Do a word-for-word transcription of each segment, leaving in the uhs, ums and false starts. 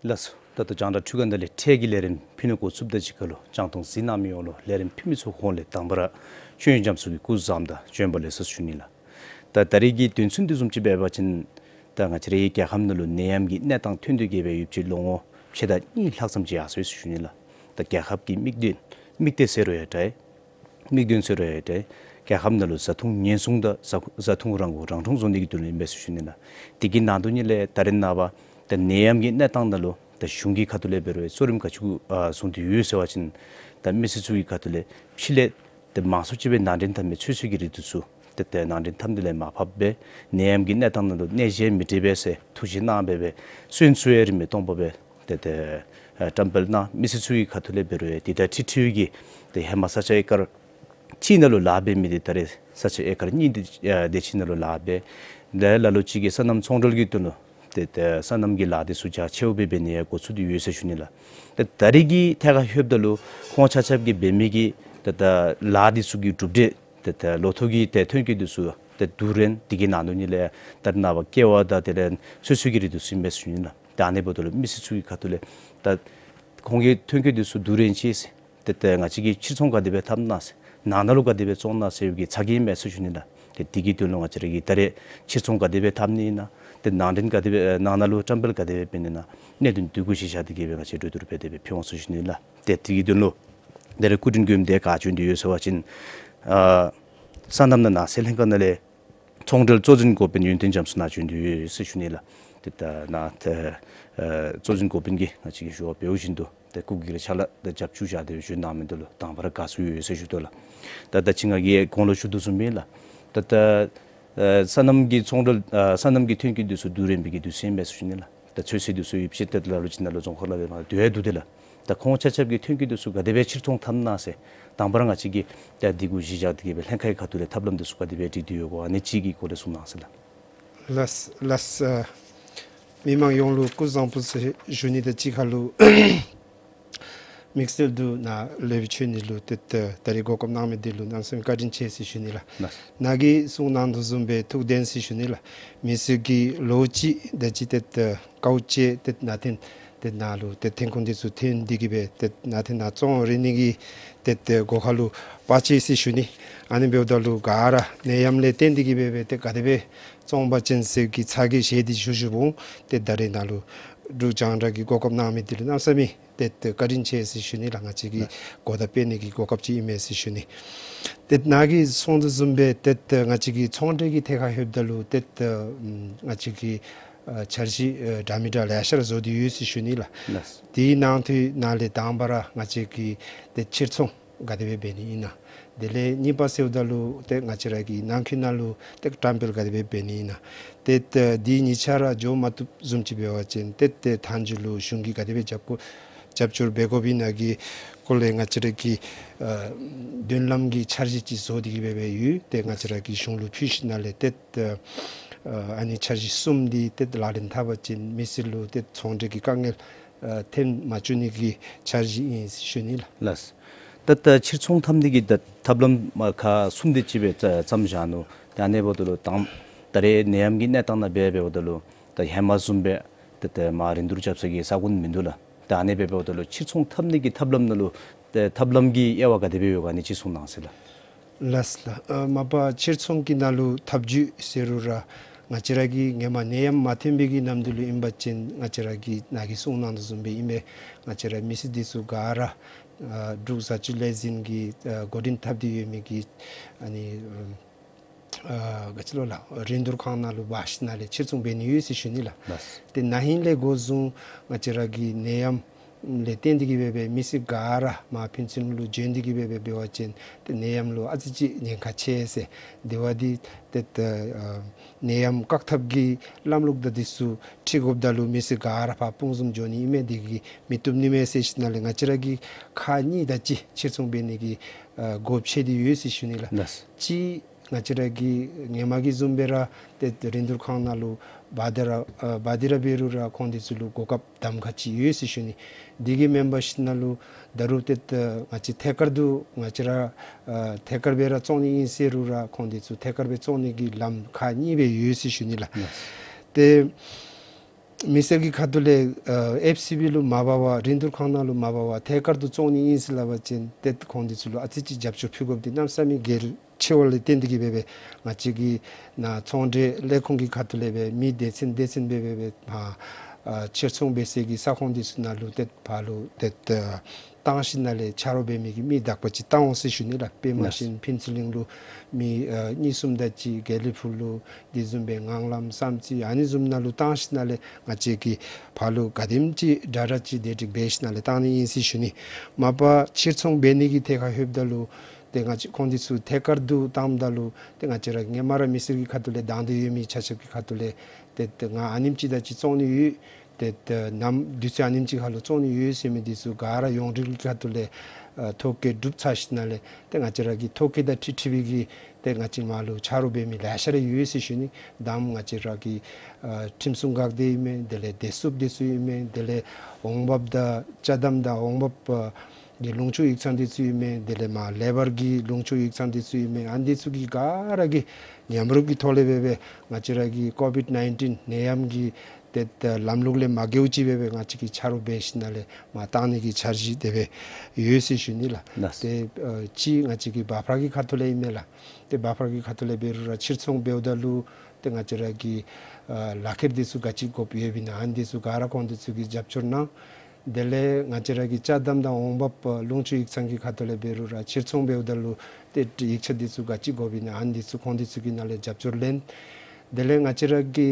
ལགས་སོ། ད་ལྟོ་རྒྱང་བསྒྲགས་ཁྲི་ཁ་ནང་ལས་འཕྲལ་གྱི་ལས་རིམ་ཕུལ་ནི་འགོ་བཙུགསཔ་དང་གཅིག་ཁར་ལུ་རྒྱང་མཐོང་གཟིགས་གནང་མི་ཡོངས་ལུ་ལས་རིམ་ཕུལ་མི་ཚུ་གི་ཧོངས་ལས་དང་པ་ར་ཆོས་དབྱིངས་རྒྱ་མཚོ་གིས་སྐུ་གཟུགས་བཟང་དང་བྱོན་པ་ལེགས་སོ་ཞུ་ནི་ལགས། ད་ད་རིས་ཀྱི་དོན་ཚན་འདི་བཟུམ་ཅིག་འབད་བ་ཅིན་ད་ང་བཅས་རའི་རྒྱལ་ཁབ་ནང་ལུ་ནད་ཡམས་ཀྱི་གནས་སྟངས་ཐོན་ཏེ་གི་སྦེ་ཡོདཔ་ཅིག་ལོ་ངོ་ཕྱེད་དང་གཉིས་ལྷག་ཙམ་ཅིག་ཡར་སོ་ཡི་ཟེར་ཞུ་ནི་ལགས། ད་རྒྱལ་ཁབ་ཀྱི་དམིགས་དོན་དམིགས་གཏད་ཟེར་རུང་ཡང་འདྲ། དམིགས་དོན་ཟེར་རུང་ཡང་འདྲ། རྒྱལ་ཁབ་ནང་ལུ་བཟའ་འཐུང་ཉེན་སྲུང་དང་བཟའ་བཟའ་འཐུང་རང་མགོ་རང་འདྲོངས་བཟོ་ནི་གི་དོན་ལུ་ཨིན་པས་ཟེར་ཞུ་ནི་ལགས། དེ་གི་ནང་དོན་ཉིད་ལས་ད་རེས་ནངས་པ་ད་ནད་ཡམས་ཀྱི་གནས་སྟངས་ནང་ལུ་ད་གཞུང་གི་ཁ་ཐུག་ལས་འབད་རུང་གཙོ་རིམ་ག་ཅི་གུ་ཨ་བཟུང་སྟེ་ཡོད་ཟེར་བ་ཅིན་ད་མི་སེར་ཚུ་གི་ཁ་ཐུག་ལས་ཕྱི་ལས་ཏེ་མང་སུ་ཅིག་སྦེ་ནང་འདྲེན་འཐབ་མི་ཚོད་བསྲེ་གི་རིགས་འདི་ཚུ་ཏེ་ཏེ་ནང་འདྲེན་འཐབ་ནི་ལས་མར་ཕབ་སྦེ་ནད་ཡམས་ཀྱི་གནས་སྟངས་ནང་ལུ་གནས་གཞི་མི་སྒྲིག་པས་ཟེར་ཐུགས་བཞེད་གནང་སྦེ་སྦེ་སོན་ཚུ་ཡང་རིན་མེད་སྟོང་པ་སྦེ་ཏེ་ཏེ་ཨ་བཀྲམ་སྤེལ་གནང་། མི་སེར་ཚུ་གི་ཁ་ཐུག་ལས་འབད་རུང་ཡང་དེ་དང་འཁྲིལ་འཁྲིལ་གྱི་ཏེ་ཧེ་མ་ས་ཆ་ཨེ་ཀར་གཅིག་ནང་ལུ་ལཱ་འབད་མི་འདི་ད་རེས་ས་ཆ་ཨེ་ཀར་གཉིས་དེ་ཨ་དེ་ཅིག་ནང་ལུ་ལཱ་འབད། ལ་ལ་ལུ་ཅིག་གིས་སོ་ནམ་ཚོང་འབྲེལ་གྱི་དོན་ལུ་ཏེ་ཏེ་སོ་ནམ་གྱི་ལཱ་འདི་ཚུ་རྒྱ་ཆེཝ་སྦེ་འབད་ནི་ཡང་འགོ་བཙུགས་ཏེ་ཡོད་ཟེར་ཞུ་ནི་ལགས། ཏེ་ད་རེས་ཀྱི་ཐད་ཁར་ལྷོདཔ་ད་ལུ་ཁོང་ཆ་ཁྱབ་ཀྱིས་འབད་མི་གི་ཏེ་ད་ལཱ་འདི་ཚུ་གི་གྲུབ་འབྲས་ཏེ་ད་ལོ་ཐོག་གི་ཏེ་ཐོན་སྐྱེད་འདི་ཚུ་ཏེ་བསྡུ་རན་དེ་གི་ནང་དོན་ཉིད་ལས་ད་རེས་ནངས་པ་ཀེ་བ་དང་དེ་ལས་ཚོད་བསྲེ་གི་རིགས་འདི་ཚུ་ཨིན་པས་ཟེར་ཞུ་ནི་ལགས། ད་ཨ་ནི་འབདཝ་ད་ལུ་མི་སེར་ཚུ་གི་ཁ་ཐུག་ལས་ད་ཁོང་གི་ཐོན་སྐྱེད་འདི་ཚུ་བསྡུ་རན་ཅི་ཟེར་ཏེ་ཏེ་ང་བཅས་ཀྱིས་ཕྱིར་ཚོང་ག་དེ་སྦེ་འཐབ་ན་ཟེར་ནང་ན་ལུ་ག་དེ་སྦེ་བཙོང་ན་ཟེར་བའི་གི་ཚ་གྱང་མས་ཟེར་ཞུ་ནི་ལགས། ཏེ་དེ་གི་དོན་ལུ་ང་བཅས་ར་གིས་ད་རེས་ཕྱིར་ཚོང་ག་དེ་སྦེ་འཐབ་ནི་ཨིན་ན་ཏེ་ནང་འདྲེན་ག་དེ་སྦེ་ནང་ན་ལུ་བཀྲམ་སྤེལ་ག་དེ་སྦེ་འབད་ནི་ཨིན་ན་གནད་དོན་འདི་གུ་གཞི་བཞག་སྟེ་གི་སྦེ་ང་བཅས་གྲོས་བསྡུར་འབད་དེ་སྦེ་ཕུལ་འོང་ཟེར་ཞུ་ནི་ལགས། ཏེ་དེ་གི་དོན་ལུ་ད་རེས་སྐུ་མགྲོན་མགྱོནམ་འདི་ག་བྱོན་ཏེ་ཡོད་ཟེར་བ་ཅིན་ཨ་སོ་ནམ་དང་ནགས་ཚལ་ལྷན་ཁག་ནང་ལས་ཚོང་འབྲེལ་གཙོ་འཛིན་འགོ་དཔོན་ཡོན་ཏན་རྒྱ་མཚོ་ནཱ་བྱོན་ཏེ་ཡོད་ཟེར་ཞུ་ནི་ལགས། ཏེ་ད་ནཱ་ཏེ་ཨ་གཙོ་འཛིན་འགོ་དཔོན་གྱིས་ང་བཅས་ཀྱིས་ཞུ་བ་འབདཝ་བཞིན་དུ་ཏེ་སྐུ་སྒེར་ཕྱག་ལཱ་ཏེ་རྒྱབ་བཅུག་བཞག་སྟེ་བྱོན་གནང་མི་འདི་ལུ་དང་པ་ར་དགའ་བསུ་ཡོད་ཟེར་ཞུ་དོ་ལགས། ད་ད་ཅི་ང་གིས་གོང་ལུ་ཞུ་དོ་བཟུམ་སྦེ་ལགས། ད་ད་ཨ་སོ་ནམ་གྱི་ཚོང་འབྲེལ་ཨ་སོ་ནམ་གྱི་ཐོན་སྐྱེད་འདི་ཚུ་བསྡུ་རན་པའི་གི་དུས་ཚོད་ཨིན་པས་ཟེར་ཞུ་ནི་ལགས། ད་ཚོད་བསྲེ་འདི་ཚུ་ཡོདཔ་ཅིག་ཏེ་ལ་ལུ་ཅིག་ནང་ལུ་རྫོང་ཁག་ལུ་སྦེ་མར་བསྡུ་ཡང་བསྡུ་སྟེ་ལགས། ད་ཁོང་ཆ་ཁྱབ་ཀྱིས་ཐོན་སྐྱེད་འདི་ཚུ་ག་དེ་སྦེ་ཕྱིར་ཚོང་འཐབ་ན་ཟེར་དང་པ་ར་ང་བཅས་ཀྱིས་ད་འདི་གུ་གཞི་བཞག་སྟེ་གི་སྦེ་ལྷན་ཁག་གི་ཁ་ཐུག་ལས་ཐབས་ལམ་འདི་ཚུ་ག་དེ་སྦེ་སྒྲིག་སྟེ་ཡོད་ག་ཨ་ནི་ཅིག་གི་སྐོར་ལས་གསུང་གནང་ཟེར་ལགས། ལགས་ལགས། ཨ་མི་མང་ཡོངས་ལུ་སྐུ་གཟུགས་བཟང་པོ་ཟེར་ཞུ་ནི་དང་གཅིག་ཁར་ལུ་དམིགས་བསལ་དུ་ནཱ་ལས་བྱོན་ནི་ལུ་ཏེ་ད་རེས་གོ་སྐབས་གནང་མི་འདི་ལུ་གནམ་མེད་ས་མེད་བཀའ་དྲིན་ཆེ་ཟེར་ཞུ་ནི་ལགས། ལགས། ནཱ་གིས་གསུང་གནང་དོ་བཟུམ་སྦེ་ཐུགས་བདེན་ཟེར་ཞུ་ནི་ལགས། མི་སེར་གྱིས་ལོ་གཅིག་དེ་ཅིག་ཏེ་དཀའཝ་སྤྱད་དེ་ནང་འཐེན་ཏེ་ནཱ་ལུ་ཏེ་འཐེན་ཁུངས་འདི་ཚུ་འཐེན་ཏེ་གི་སྦེ་ཏེ་ནང་འཐེན་ནཱ་བཙོང་རན་ནི་གི་ཏེ་ཏེ་གོ་ཁ་ལུ་བ་ཅི་ཟེར་ཞུ་ནི། ཨ་ནི་འབདཝ་ད་ལུ་ག་ར་ནད་ཡམས་ལས་བརྟེན་ཏེ་གི་སྦེ་སྦེ་ཏེ་ག་དེ་སྦེ་བཙོང་པ་ཅིན་ཟེར་གྱི་ཚ་གྱང་བཞེས་ཏེ་བཞུགས་བཞུགསཔ་འོང་། ཏེ་ད་རེས་ནཱ་ལུ་འབྲུག་རྒྱང་བསྒྲགས་ཀྱི་གོ་སྐབས་གནང་མི་འདི་ལུ་གནམ་མེད་ས་མེད་ཏེ་ཏེ་བཀའ་དྲིན་ཆེ་ཟེར་ཞུ་ནི་ལགས། ང་བཅས་ཀྱི་གོ་བརྡ་སྤེལ་ནི་གི་གོ་སྐབས་ཅིག་ཨིན་མས་ཟེར་ཞུ་ནི། ཏེ་ནཱ་གིས་གསུང་དོ་བཟུམ་སྦེ་ཏེ་ཏེ་ང་བཅས་ཀྱི་ཚོང་འབྲེལ་གྱི་ཐད་ཁར་ལྷོདཔ་ད་ལུ་ཏེ་ཏེ་ང་བཅས་ཀྱིས་ཨ་འཆར་གཞི་ཨ་འདྲ་མི་འདྲ་ལེ་ཤ་ར་བཟོ་སྟེ་ཡོད་ཟེར་ཞུ་ནི་ལགས། ལགས། དེའི་ནང་དོན་ནང་ལས་དང་པ་ར་ང་བཅས་ཀྱིས་ཏེ་ཕྱིར་ཚོང་ག་དེ་སྦེ་འབད་ནི་ཨིན་ན། དེ་ལས་གཉིས་པ་ཟེརཝ་ད་ལུ་ཏེ་ང་བཅས་ར་གི་ནང་འཁོད་ནང་ལུ་ཏེ་བཀྲམ་སྤེལ་ག་དེ་སྦེ་འབད་ནི་ཨིན་ན། ཏེ་ཏེ་འདི་གཉིས་ཆ་ར་འགྱོ་མ་བཏུབ་བཟུམ་ཅིག་འབད་བ་ཅིན་ཏེ་ཏེ་མཐའ་མཇུག་ལུ་གཞུང་གིས་ག་དེ་སྦེ་རྒྱབ་སྐྱོར་རྒྱབ་སྐྱོར་འབད་དགོཔ་ཨིན་ན་གི་སྐོར་ལས་ང་བཅས་ར་གི་ཨ་མདུན་ལམ་གྱི་འཆར་གཞི་ཅིག་བཟོ་སྟེ་གི་སྦེ་སྦེ་ཡོད། ཏེ་ང་བཅས་ར་གི་གཞུང་ལུ་ཕུལ་ཞིནམ་ལས་ཏེ་ཏེ་ཨ་ཨ་ནི་འཆར་གཞི་གསུམ་འདི་ཏེ་ལག་ལེན་འཐབ་པ་ཅིན་མི་སེར་ལུ་ཏེ་ཚོང་འབྲེལ་གྱི་དཀའ་ངལ་ཨ་ཐོན་མ་བཅུག་ནི་གི་འཆར་གཞི་ཨིན་ཟེར་ཞུ་ནི་ལགས། ལགས། ད་ད་ཕྱིར་ཚོང་འཐབ་ནི་གི་ད་ཐབས་ལམ་མ་ཁག་གསུམ་དེ་ཅིག་སྦེ་བརྩ་བརྩམས་བཞག་ནུག། ད་ཨ་ནི་འབདཝ་ད་ལུ་དང་ད་རེས་ནད་ཡམས་ཀྱི་གནས་སྟངས་ནང་འབད་འབདཝ་ད་ལུ་ད་ཧེ་མ་བཟུམ་སྦེ་ད་ད་མར་རིན་བསྡུར་རྐྱབ་ས་གི་ས་གོ་མིན་འདུག་ལགས། ད་ཨ་ནི་འབད་འབདཝ་ད་ལུ་ཕྱིར་ཚོང་འཐབ་ནི་གི་ཐབས་ལམ་ནང་ལུ་ད་ཐབས་ལམ་གྱི་དབྱེ་བ་ག་དེ་སྦེ་ཡོད་ག་ཨ་ནི་ཅིག་གསུང་གནང་ཟེར་ལགས། ལགས་ལགས། ཨ་མ་པ་ཕྱིར་ཚོང་གི་ནང་ལུ་ཐབས་བྱུས་ཟེར་རུང་ར་ང་བཅས་ར་གི་ཧེ་མ་ནད་ཡམས་མ་ཐོན་པའི་གི་ནམ་དུས་ལུ་ཨིན་པ་ཅིན་ང་བཅས་ར་གི་ནཱ་གིས་གསུང་གནང་དོ་བཟུམ་སྦེ་ཨིན་པས། ང་བཅས་ར་མི་སེར་འདི་ཚུ་ག་ར་ཨ་འབྲུག་བཟའ་སྤྱོད་ལས་འཛིན་གྱིས་ཨ་འགོ་འདྲེན་འཐབ་སྟེ་ཡོད་མི་གི་ཨ་ནི་ཨ་ག་ཅི་ལོ་ལགས་རིན་བསྡུར་ཁང་ནང་ལུ་འབག་ཞིནམ་ལས་ཕྱིར་ཚོང་འབད་ནི་ཡོད་ཟེར་ཞུ་ནི་ལགས། ལགས། ཏེ་ན་ཧིང་ལས་འགོ་བཟུང་ང་བཅས་ར་གི་ནད་ཡམས་ལས་བརྟེན་ཏེ་གི་སྦེ་སྦེ་མི་སེར་ག་ར་མར་ཕུན་ཚོགས་གླིང་ལུ་བྱོན་ཏེ་གི་སྦེ་སྦེ་འབད་བ་ཅིན་ཏེ་ནད་ཡམས་ལུ་ཨ་ཙི་ཅིག་ཉེན་ཁ་ཆེ་ཟེར། དེ་བ་འདི་ཏེ་ཏེ་ཨ་ནད་ཡམས་བཀག་ཐབས་ཀྱི་ལམ་ལུགས་དང་འདི་ཚུ་ཁྲིད་དགོཔ་ད་ལུ་མི་སེར་ག་ར་ཕར་སྤུངས་བཟུམ་འགྱོ་ནི་ཨིན་མས། འདི་གིས་མི་བཏུབ་ནི་མས་ཟེར་ཞིནམ་ལས་ང་བཅས་ར་གིས་ཁག་གཉིས་དེ་ཅིག་ཕྱིར་ཚོང་འབད་ནི་གི་ཨ་སྒོ་ཕྱེ་སྟེ་ཡོད་ཟེར་ཞུ་ནི་ལགས། ལགས། གཅིག་ང་བཅས་ར་གི་ཧེ་མ་གི་བཟུམ་སྦེ་ར་ཏེ་རིན་བསྡུར་ཁང་ནང་ལུ་འབག་སྟེ་ར་ཨ་འབག་སྟེ་ར་འབད་རུང་ར་ཁོང་འདི་ཚུ་ལུ་གོ་སྐབས་གདམ་ཁ་ཅིག་ཡོད་ཟེར་ཞུ་ནི། འདི་གིས་མེན་པར་ཞིནམ་ལས་ད་རུང་ཏེ་ཏེ་ང་བཅས་ཐད་ཀར་དུ་ང་བཅས་ར་ཨ་ཐད་ཀར་སྦེ་ར་བཙོང་ནི་ཨིན་ཟེར་རུང་ར་ཁོང་འདི་ཚུ་ཐད་ཀར་སྦེ་བཙོང་ནི་གི་ལམ་ཁག་གཉིས་སྦེ་ཡོད་ཟེར་ཞུ་ནི་ལགས། ལགས། ཏེ་ མི་སེར་གྱི་ཁ་ཐུག་ལས་ཨ་ཨེཕ་སི་བི་ལུ་མ་འབག་པར་རིན་བསྡུར་ཁང་ནང་ལུ་མ་འབག་པར་ཐད་ཀར་དུ་བཙོང་ནི་ཨིན་ཟེར་སླབ་པ་ཅིན་ཏེ་ཁོང་འདི་ཚུ་ལུ་ཨ་ཙི་ཅིག་རྒྱབ་སྐྱོར་ཕུལ་དགོཔ་འདི་གནམ་མེད་ས་མེད་གལ་ཆེ་བ་ལས་བརྟེན་ཏེ་གིས་སྦེ་སྦེ་ང་བཅས་ཀྱི་ནཱ་ཚོང་འབྲེལ་ལས་ཁུངས་ཀྱི་ཁ་ཐུག་ལས་སྦེ་མི་སྡེ་ཚན་སྡེ་ཚན་སྦེ་སྦེ་སྦེ་ཕར་ཨ་ཕྱིར་ཚོང་འབད་སའི་གི་ས་ཁོངས་འདི་ཚུ་ནང་ལུ་ཏེ་ཕར་ལུ་ཏེ་ཨ་བཏང་ཞིནམ་ལས་ཆ་རོགས་འབད་མི་གི་མི་དག་པ་ཅིག་བཏང་འོང་ཟེར་ཞུ་ནི་ལགས། དཔེ་མ་ལགས། བཞིན་ཕུན་ཚོགས་གླིང་ལུ་མི་ཨ་གཉིས་གསུམ་དེ་ཅིག་དགེ་ལེགས་ཕུག་ལུ་དེ་བཟུམ་སྦེ་ངང་ལམ་བསམ་རྩེ་ཨ་ནི་བཟུམ་ནང་ལུ་བཏང་ཞིནམ་ལས་ང་བཅས་ཀྱིས་ཕར་ལུ་ག་དེམ་ཅིག་དྲག་དྲག་ཅིག་དེ་སྒྲིག་འབད་ཞིནམ་ལས་བཏང་ནི་ཨིན་ཟེར་ཞུ་ནི། མ་པ་ཕྱིར་ཚོང་འབད་ནི་གི་ཐད་ཁར་ལྷོདཔ་ད་ལུ་ཏེ་ང་བཅས་ཁོང་འདི་ཚུ་ཐད་ཀར་དུ་བཏངམ་ད་ལུ་ཏེ་ང་བཅས་ར་ཧེ་མ་ར་མི་སེར་གྱི་ཁ་ཐུག་ལས་དང་འདོད་ཡོད་མི་ཆ་ཁྱབ་ཀྱི་ཁ་ཐུག་ལས་ཏེ་ཏེ་ང་ཨ་ནེམ་ཅིག་དེ་ཅིག་བཙོང་ནི་ཡོད། ཏེ་ཏེ་ནམ་དུས་ཚོད་ཨ་ནེམ་ཅིག་ཁར་ལུ་བཙོང་ནི་ཡོད་ཟེར་མི་འདི་ཚུ་ག་ར་ཡོངས་འབྲེལ་གྱི་ཁ་ཐུག་ལས་ཨ་ཐོ་བཀོད་གྲུབ་ཚར་ཞིནམ་ལས་ཏེ་ང་བཅས་ར་གི་ཐོ་བཀོད་དང་འཁྲིལ་འཁྲིལ་བའི་གི་ཏེ་ང་བཅས་མར་ལུ་ཆ་རོགས་འབད་མི་ལེ་ཤ་ར་ཡོད་ཟེར་ཞུ་ནི། དང་ང་བཅས་ར་གི་ཨ་ཁྲིམས་སྲུང་འགག་སྡེ་ཨིན་མས། དེ་ལས་བདེ་སྲུངཔ་འདི་ཚུ་ཨིན་མས། དེ་ལས་འོང་འབབ་དང་ཅ་དམ་དང་འོང་འབབ་ཨ་གི་ལུང་ཕྱོགས་ཡིག་ཚང་འདི་ཚུ་ཨིན་མས། དེ་ལས་མར་ལེ་བར་གྱི་ལུང་ཕྱོགས་ཡིག་ཚང་འདི་ཚུ་ཨིན་མས། ཨ་ནི་འདི་ཚུ་གི་ག་ར་གིས་མཉམ་རུབ་ཀྱི་ཐོག་ལས་སྦེ་སྦེ་ང་བཅས་ར་གི་ཀོ་ཝིཌ་ནའིན་ཊིན་ནད་ཡམས་ཀྱི་ཏེ་ཏེ་ལམ་ལུགས་ལས་མ་འགལཝ་ཅིག་སྦེ་སྦེ་ང་བཅས་ཀྱིས་ཆ་རོགས་འབད་ཞིནམ་ལས་མར་བཏང་ནི་གི་འཆར་གཞི་དེ་སྦེ་ཡོད་ཟེར་ཞུ་ནི་ལགས། ལགས། ཏེ་ཨ་གཅིག་ང་བཅས་ཀྱི་འབབ་འཕར་གྱི་ཁ་ཐུག་ལས་ཨིན་མས་ལགས། ཏེ་འབབ་འཕར་གྱི་ཁ་ཐུག་ལས་འབད་རུང་ར་ཕྱིར་ཚོང་འབདཝ་ད་ལུ་ཏེ་ང་བཅས་ར་གི་ཨ་ལག་ཁྱེར་འདི་ཚུ་ག་ཅི་དགོཔ་ཡོདཔ་ཨིན་ན་ཨ་ནི་འདི་ཚུ་ག་ར་ཁོང་འདི་ཚུ་གིས་རྒྱབ་སྐྱོར་གནང་། དེ་ལས་ང་བཅས་ར་གི་ཅ་དམ་དང་འོང་འབབ་ཨ་ལུང་ཕྱོགས་ཡིག་ཚང་གི་ཁ་ཐུག་ལས་འབད་རུང་ར་ཕྱིར་ཚོང་འབདཝ་ད་ལུ་ཏེ་ཡིག་ཆ་འདི་ཚུ་ག་ཅི་དགོཔ་ཨིན་ན་ཨ་ནི་འདི་ཚུ་ཁོང་འདི་ཚུ་གི་ནང་ལས་རྒྱབ་སྐྱོར་ལེན། དེ་ལས་ང་བཅས་ར་གི་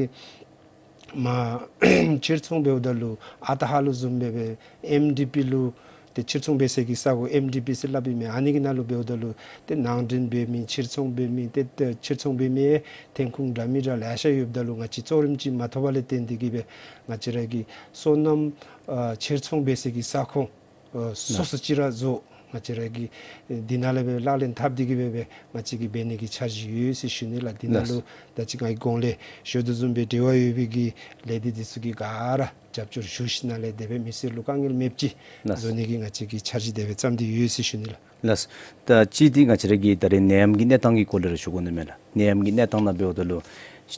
མར་ཕྱིར་ཚོང་འབདཝ་ད་ལུ་ཨ་ཏ་ཧ་ལུ་བཟུམ་སྦེ་སྦེ་ཨེམ་ཌི་པི་ལུ་ཏེ་ཕྱིར་ཚོང་འབད་སའི་གི་ས་གོ་ཨེམ་ཌི་པི་ཟེར་སླབ་ཨིན་མས། ཨ་ནི་གི་ནང་ལུ་འབདཝ་ད་ལུ་ཏེ་ནང་འདྲེན་འབད་མི་ཕྱིར་ཚོང་འབད་མི་ཏེ་ཏེ་ཕྱིར་ཚོང་འབད་མི་ཐོན་ཁུངས་འདྲ་མི་འདྲ་ལེ་ཤ་ཡོདཔ་ད་ལུ་ང་བཅས་གཙོ་རིམ་ཅིག་མ་ཐོབ་པ་ལས་བརྟེན་ཏེ་གིས་སྦེ་ང་བཅས་ར་གི་སོ་ནམ་ཨ་ཕྱིར་ཚོང་འབད་སའི་གི་ས་ཁོངས་ཨ་སོ་སོ་ཅིག་ར་བཟོ་ང་བཅས་ར་གིས་ཨེ་འདི་ནང་ལས་སྦེ་ལག་ལེན་འཐབ་སྟེ་གིས་སྦེ་སྦེ་ང་བཅས་ཀྱིས་འབད་ནི་གི་འཆར་གཞི་ཡོད་ཟེར་ཞུ་ནི་ལགས། འདི་ནང་ལུ་ད་ཅི་ང་གིས་གོང་ལས་ཞུ་དོ་བཟུམ་སྦེ་འབྲེལ་བ་ཡོད་པའི་གི་ལས་སྡེ་འདི་ཚུ་གིས་ག་ར་རྒྱབ་སྐྱོར་ཞུ་ཞིནམ་ལས་དེ་སྦེ་མི་སེར་ལུ་དཀའ་ངལ་མེདཔ་ཅིག་བཟོ་ནི་གི་ང་བཅས་ཀྱིས་འཆར་གཞི་དེ་སྦེ་བརྩམས་ཏེ་ཡོད་ཟེར་ཞུ་ནི་ལགས། ལགས། ད་ཅི་འདི་ང་བཅས་ར་གི་ད་རེས་ནད་ཡམས་ཀྱི་གནས་སྟངས་ཀྱི་སྐོར་ལས་ར་ཞུ་དགོ་ནི་མས་ལགས། ནད་ཡམས་ཀྱི་གནས་སྟངས་ནང་འབདཝ་ད་ལུ་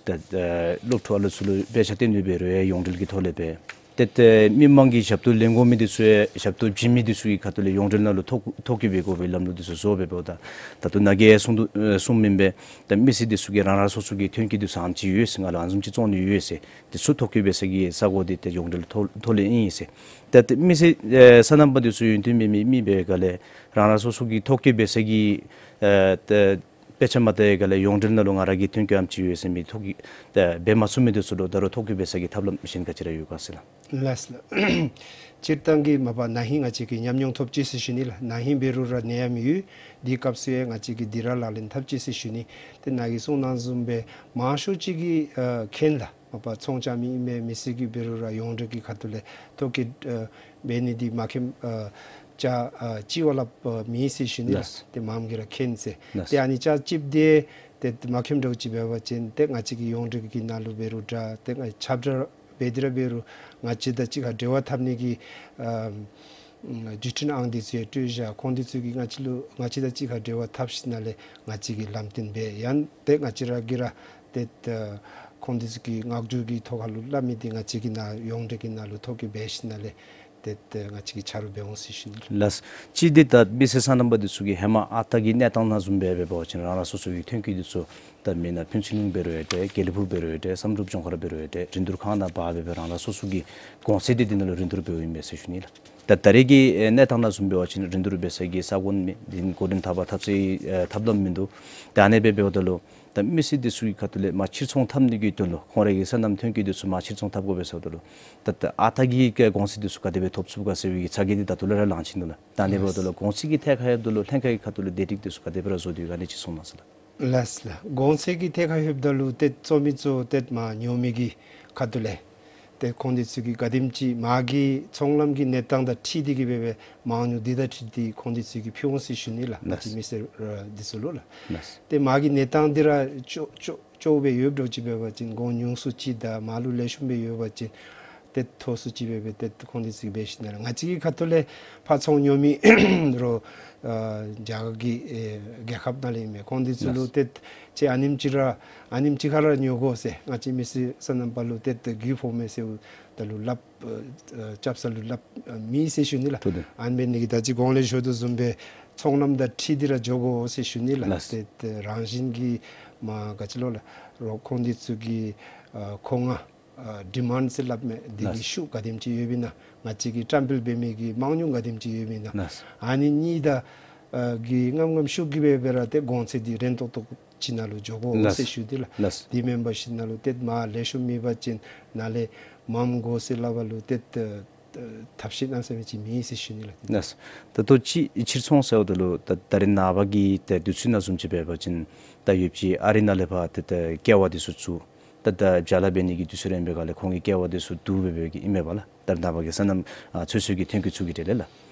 ད་ད་སློབ་ཕྲུག་ཨ་ལུ་ཚུ་ལུ་དཔེ་ཆ་སྟོན་ནི་འབད་རུང་ཡང་ཡོངས་འབྲེལ་གྱི་ཐོག་ལས་འབད། ཏེ་ཏེ་མི་མང་གི་ཞབས་ཏོག་ལེན་དགོ་མི་འདི་ཚུ་ཡང་ཞབས་ཏོག་བྱིན་མི་འདི་ཚུ་གི་ཁ་ཐུག་ལས་ཡོངས་འབྲེལ་ནང་ལུ་ཐོ་ཐོ་བཀོད་འབད་དགོ་པའི་ལམ་ལུགས་འདི་ཚུ་བཟོ་སྦེ་འབདཝ་ད་ད་ལྟོ་ནཱ་གིས་གསུང་དོ་ཨེ་གསུངམ་ཨིན་པས། ད་མི་སེར་འདི་ཚུ་གིས་རང་རང་སོ་སོ་གི་ཐོན་སྐྱེད་འདི་ཚུ་ཨ་ནེམ་ཅིག་ཡོད་ཟེར་ང་ལུ་ཨ་ནེམ་ཅིག་བཙོང་ནི་ཡོད་ཟེར་འདི་ཚུ་ཐོ་བཀོད་འབད་ས་གི་ས་གོ་འདི་ཏེ་ཡོངས་འབྲེལ་ཐོག་ཐོག་ལས་ཨིན་ཟེར། ཏེ་ཏེ་མི་སེར་ཨེ་སོ་ནམ་པ་འདི་ཚུ་ཡོན་ཏན་མེད་མི་མི་འབད་བའི་སྒང་ལས་རང་རང་སོ་སོ་གི་ཐོ་བཀོད་འབད་ས་གི་ཨེ་ཏེ་དཔེ་ཆ་མ་བལྟ་བའི་སྒང་ལས་ཡོངས་འབྲེལ་ནང་ལུ་ང་ར་གི་ཐོན་སྐྱེད་ཨ་ནེམ་ཅིག་ཡོད་ཟེར་མི་ཐོ་བཀོད་ཏེ་འབད་མ་ཚུགས་མི་འདི་ཚུ་ལུ་ད་རུང་ཐོ་བཀོད་འབད་ས་གི་ཐབས་ལམ་གཞན་ག་ཅི་ར་ཡོད་ག་ཟེར་ལགས། ལགས་ལགས། སྤྱིར་བཏང་གི་མ་པ་ན་ཧིང་ང་བཅས་ཀྱིས་ཉམས་མྱོང་ཐོབ་ཅི་ཟེར་ཞུ་ནི་ལགས། ན་ཧིང་འབད་རུང་ར་ནད་ཡམས་ཡོད། དེའི་སྐབས་སུ་ཡང་ང་བཅས་ཀྱིས་འདི་ར་ལག་ལེན་འཐབ་ཅི་ཟེར་ཞུ་ནི། ཏེ་ནཱ་གིས་གསུང་གནང་བཟུམ་སྦེ་མང་ཤོས་ཅིག་གིས་ཨ་མཁྱེན་ལགས། མ་པ་ཚོང་རྐྱབ་མི་ཨིན་མས། མི་སེར་གྱིས་འབད་རུང་ར་ཡོངས་འབྲེལ་གྱི་ཁ་ཐུག་ལས་ཐོ་བཀོད་ཨ་འབད་ནི་འདི་མ་མཁྱེནམ་ཨ་ཅ་ཨ་གཅིག་བ་ལྷག་ཨ་མེད་ཟེར་ཞུ་ནི་ལགས། ལགས། ཏེ་མངམ་གིས་ར་མཁྱེན་ཟེར། ལགས། ཏེ་ཨ་ནི་ཅ་གཅིགཔོ་འདི་ཏེ་མ་མཁྱེནམ་འདྲཝ་ཅིག་འབད་བ་ཅིན་ཏེ་ང་བཅས་ཀྱི་ཡོངས་འབྲེལ་གྱི་ནང་ལུ་འབད་རུང་འདྲ་ཏེ་ང་ཁྱབ་བསྒྲགས་འབད་དེ་ར་འབད་རུང་ང་བཅས་དང་གཅིག་ཁར་འབྲེལ་བ་འཐབ་ནི་གི་ཨ་བརྒྱུད་འཕྲིན་ཨང་འདི་ཚུ་ཡང་སྤྲོད་བཞག། ཁོང་འདི་ཚུ་གིས་ང་བཅས་ལུ་ང་བཅས་དང་གཅིག་ཁར་འབྲེལ་བ་འཐབ་ཞིནམ་ལས་ང་བཅས་ཀྱིས་ལམ་སྟོན་འབད། ཡང་ཏེ་ང་བཅས་ར་གིས་ར་ཏེ་ཏེ་ཁོང་འདི་ཚུ་གིས་ངག་རྒྱུན་གྱི་ཐོག་ཁ་ལུ་སླབ་མི་འདི་ང་བཅས་ཀྱིས་ནཱ་ཡོངས་འབྲེལ་གྱི་ནང་ལུ་ཐོ་བཀོད་འབད་ཞིནམ་ལས་ཏེ་ཏེ་ང་བཅས་ཀྱིས་ཆ་རོགས་འབད་འོང་ཟེར་ཞུ་ནི་ལགས། ལགས། ཅི་འདི་ད་མི་སེར་སོ་ནམ་པ་འདི་ཚུ་གིས་ཧེ་མ་ཨ་རྟག་གི་གནས་སྟངས་ནང་བཟུམ་སྦེ་འབད་བ་ཅིན་རང་རང་སོ་སོ་གི་ཐོན་སྐྱེད་འདི་ཚུ་ད་མེན་ན་ཕུན་ཚོགས་གླིང་འབད་རུང་ཡང་ཏེ་དགེ་ལེགས་ཕུག་འབད་རུང་ཡང་ཏེ་བསམ་གྲུབ་ལྗོངས་མཁར་འབད་རུང་ཡང་ཏེ་རིན་བསྡུར་ཁང་ནང་འབག་སྦེ་སྦེ་རང་རང་སོ་སོ་གི་གོང་ཚད་འདི་འདི་ནང་ལུ་རིན་བསྡུར་འབདཝ་ཨིན་མས་ཟེར་ཞུ་ནི་ལགས། ད་ད་རེས་ཀྱི་ཨེ་གནས་སྟངས་ནང་བཟུམ་འབད་བ་ཅིན་རིན་བསྡུར་འབད་ས་གི་ས་གོ་མེད། དེ་ནི་གོ་རིམ་དག་པ་འཐབ་སའི་ཨེ་ཐབས་ལམ་མིན་འདུག། ད་ཨ་ནི་སྦེ་འབདཝ་ད་ལུ་ད་མི་སེར་འདི་ཚུ་གི་ཁ་ཐུག་ལས་མར་ཕྱིར་ཚོང་འཐབ་ནི་གི་དོན་ལུ་ཁོང་རའི་གི་སོ་ནམ་ཐོན་སྐྱེད་འདི་ཚུ་མར་ཕྱིར་ཚོང་འཐབ་དགོ་པས་ཟེརཝ་ད་ལུ་ད་ད་ཨ་རྟག་གི་གོང་ཚད་འདི་ཚུ་ག་དེ་སྦེ་ཐོབ་ཚུགས་ག་ཟེར་བའི་ཚ་གྱང་འདི་ད་ལྟོ་ལས་ར་ལངས་ཅི་ནུག་ལགས། ད་ཨ་ནི་འབདཝ་ད་ལུ་གོང་ཚད་ཀྱི་ཐད་ཁར་འབདཝ་ད་ལུ་ལྷན་ཁག་གི་ཁ་ཐུག་ལས་བདེ་སྒྲིག་འདི་ཚུ་ག་དེ་སྦེ་ར་བཟོ་སྟེ་ཡོད་ག་ཨ་ནི་ཅིག་གསུང་གནང་ཟེར་ལགས། ལགས་ལགས། གོང་ཚད་ཀྱི་ཐད་ཁར་ལྷོདཔ་ད་ལུ་ཏེ་གཙོ་མི་གཙོ་བོ་ཏེ་མར་ཉོ་མི་གི་ཁ་ཐུག་ལས་ཏེ་ཁོང་འདི་ཚུ་གིས་ག་དེམ་ཅིག་མར་གྱི་ཚོང་ལམ་གྱི་གནས་སྟངས་དང་འཁྲིལ་ཏེ་གིས་སྦེ་སྦེ་མང་ཉུང་འདི་དང་འཁྲིལ་ཏེ་ཁོང་འདི་ཚུ་གིས་ཕུལ་འོང་ཟེར་ཞུ་ནི་ལགས། ང་བཅས་མི་སེར་ཨ་འདི་ཚུ་ལུ་ལགས། ལགས། ཏེ་མར་གྱི་གནས་སྟངས་འདི་ར་ཅོག་ཅོག་ཅོག་སྦེ་ཡོདཔ་འདྲཝ་ཅིག་འབད་བ་ཅིན་གོང་ཉུང་སུ་ཅིག་དང་མར་ལུ་ལེགས་ཤོམ་སྦེ་ཡོད་པ་ཅིན་ ཏེ་ཐོག་སུ་ཅིག་སྦེ་སྦེ་ཏེ་ཁོང་འདི་ཚུ་འབད་ཞིནམ་ལས་ང་བཅས་ཀྱི་ཁ་ཐུག་ལས་ཕར་ཚོང་ཉོ་མི་རོགས་ཨ་རྒྱ་གར་གྱི་ཨེ་རྒྱལ་ཁབ་ནང་ལས་ཨིན་མས། ཁོང་འདི་ཚུ་ལུ་ལགས། ཏེ་ཅིག་ཨ་ནེམ་ཅིག་ར་ཨ་ནེམ་ཅིག་ཁར་ར་ཉོ་དགོ་ཟེར་ང་བཅས་མི་སེར་སོ་ནམ་པ་ལུ་ཏེ་ཏེ་གུ་ཕོག་མས་ཟེར་ད་ལུ་སླབ་ཨ་ཨ་རྐྱབ་ས་ལུ་སླབ་ཨ་མེད་ཟེར་ཞུ་ནི་ལགས། ཐུགས་དེ། ཨ་ནི་འབད་ནི་གིས་ད་ཅི་གོང་ལས་ཞུ་དོ་བཟུམ་སྦེ་ཚོང་ལམ་དང་འཁྲིལ་ཏེ་ར་འགྱོ་དགོ་ཟེར་ཞུ་ནི་ལགས། ལགས། ཏེ་ཏེ་རང་བཞིན་གྱིས་མ་ག་ཅི་ལོ་ལགས་རོགས་ཁོང་འདི་ཚུ་གི་ཨ་མཁོ་མངགས་ཨ་ཌི་མཱནཌ་ཟེར་སླབ་མས། འདི་གི་ལགས། ཤུགས་ག་དེམ་ཅིག་ཡོདཔ་ཨིན་ན། ང་བཅས་ཀྱིས་བཀྲམ་སྤེལ་འབད་མི་གི་མང་ཉུང་ག་དེམ་ཅིག་ཡོདཔ་ཨིན་ན། ལགས། ཨ་ནི་གཉིས་ད་ཨ་གི་ངམ་ངམ་ཤུགས་ཀྱིས་འབད་འབད་ར་ཏེ་གོང་ཚད་འདི་རན་ཏོག་ཏོ་ཅིག་ནང་ལུ་འགྱོ་དགོ་ལགས། ཟེར་ཞུ་དེ་ལགས། ལགས། དེ་མེན་པར་ཞིནམ་ལས་ཏེ་མར་ལེགས་ཤོམ་མེད་པ་ཅིན་ནཱ་ལས་མངམ་དགོ་ཟེར་སླབ་པ་ལུ་ཏེ་ཐབས་ཤེས་གནམ་མེད་ས་མེད་ཅིག་མེད་ཟེར་ཞུ་ནི་ལགས། ལགས། ད་ལྟོ་ཅིག་ཕྱིར་ཚོང་ཟེརཝ་ད་ལུ་ད་ད་རེས་ནངས་པ་གི་ད་དུས་ཚོད་ནང་བཟུམ་ཅིག་འབད་བ་ཅིན་ད་ཡོདཔ་ཅིག་ཨ་རི་ནང་ལས་ཕར་ཏེ་ད་ཀེ་བ་འདི་ཚུ་བཙུགས། ད་ད་བྱཱ་ལཱ་འབད་ནི་གི་དུས་ཚོད་རན་པའི་སྒང་ལས་ཁོང་གིས་ཀེ་བ་འདི་ཚུ་བསྡུ་སྦེ་འབད་གི་ཨིན་མས་པ་ལགས། ད་རེས་ནངས་པ་གི་སོ་ནམ་ཨ་ཚོད་བསྲེ་གི་ཐོན་སྐྱེད་ཚུ་གི་གྲས་ལས་ལགས།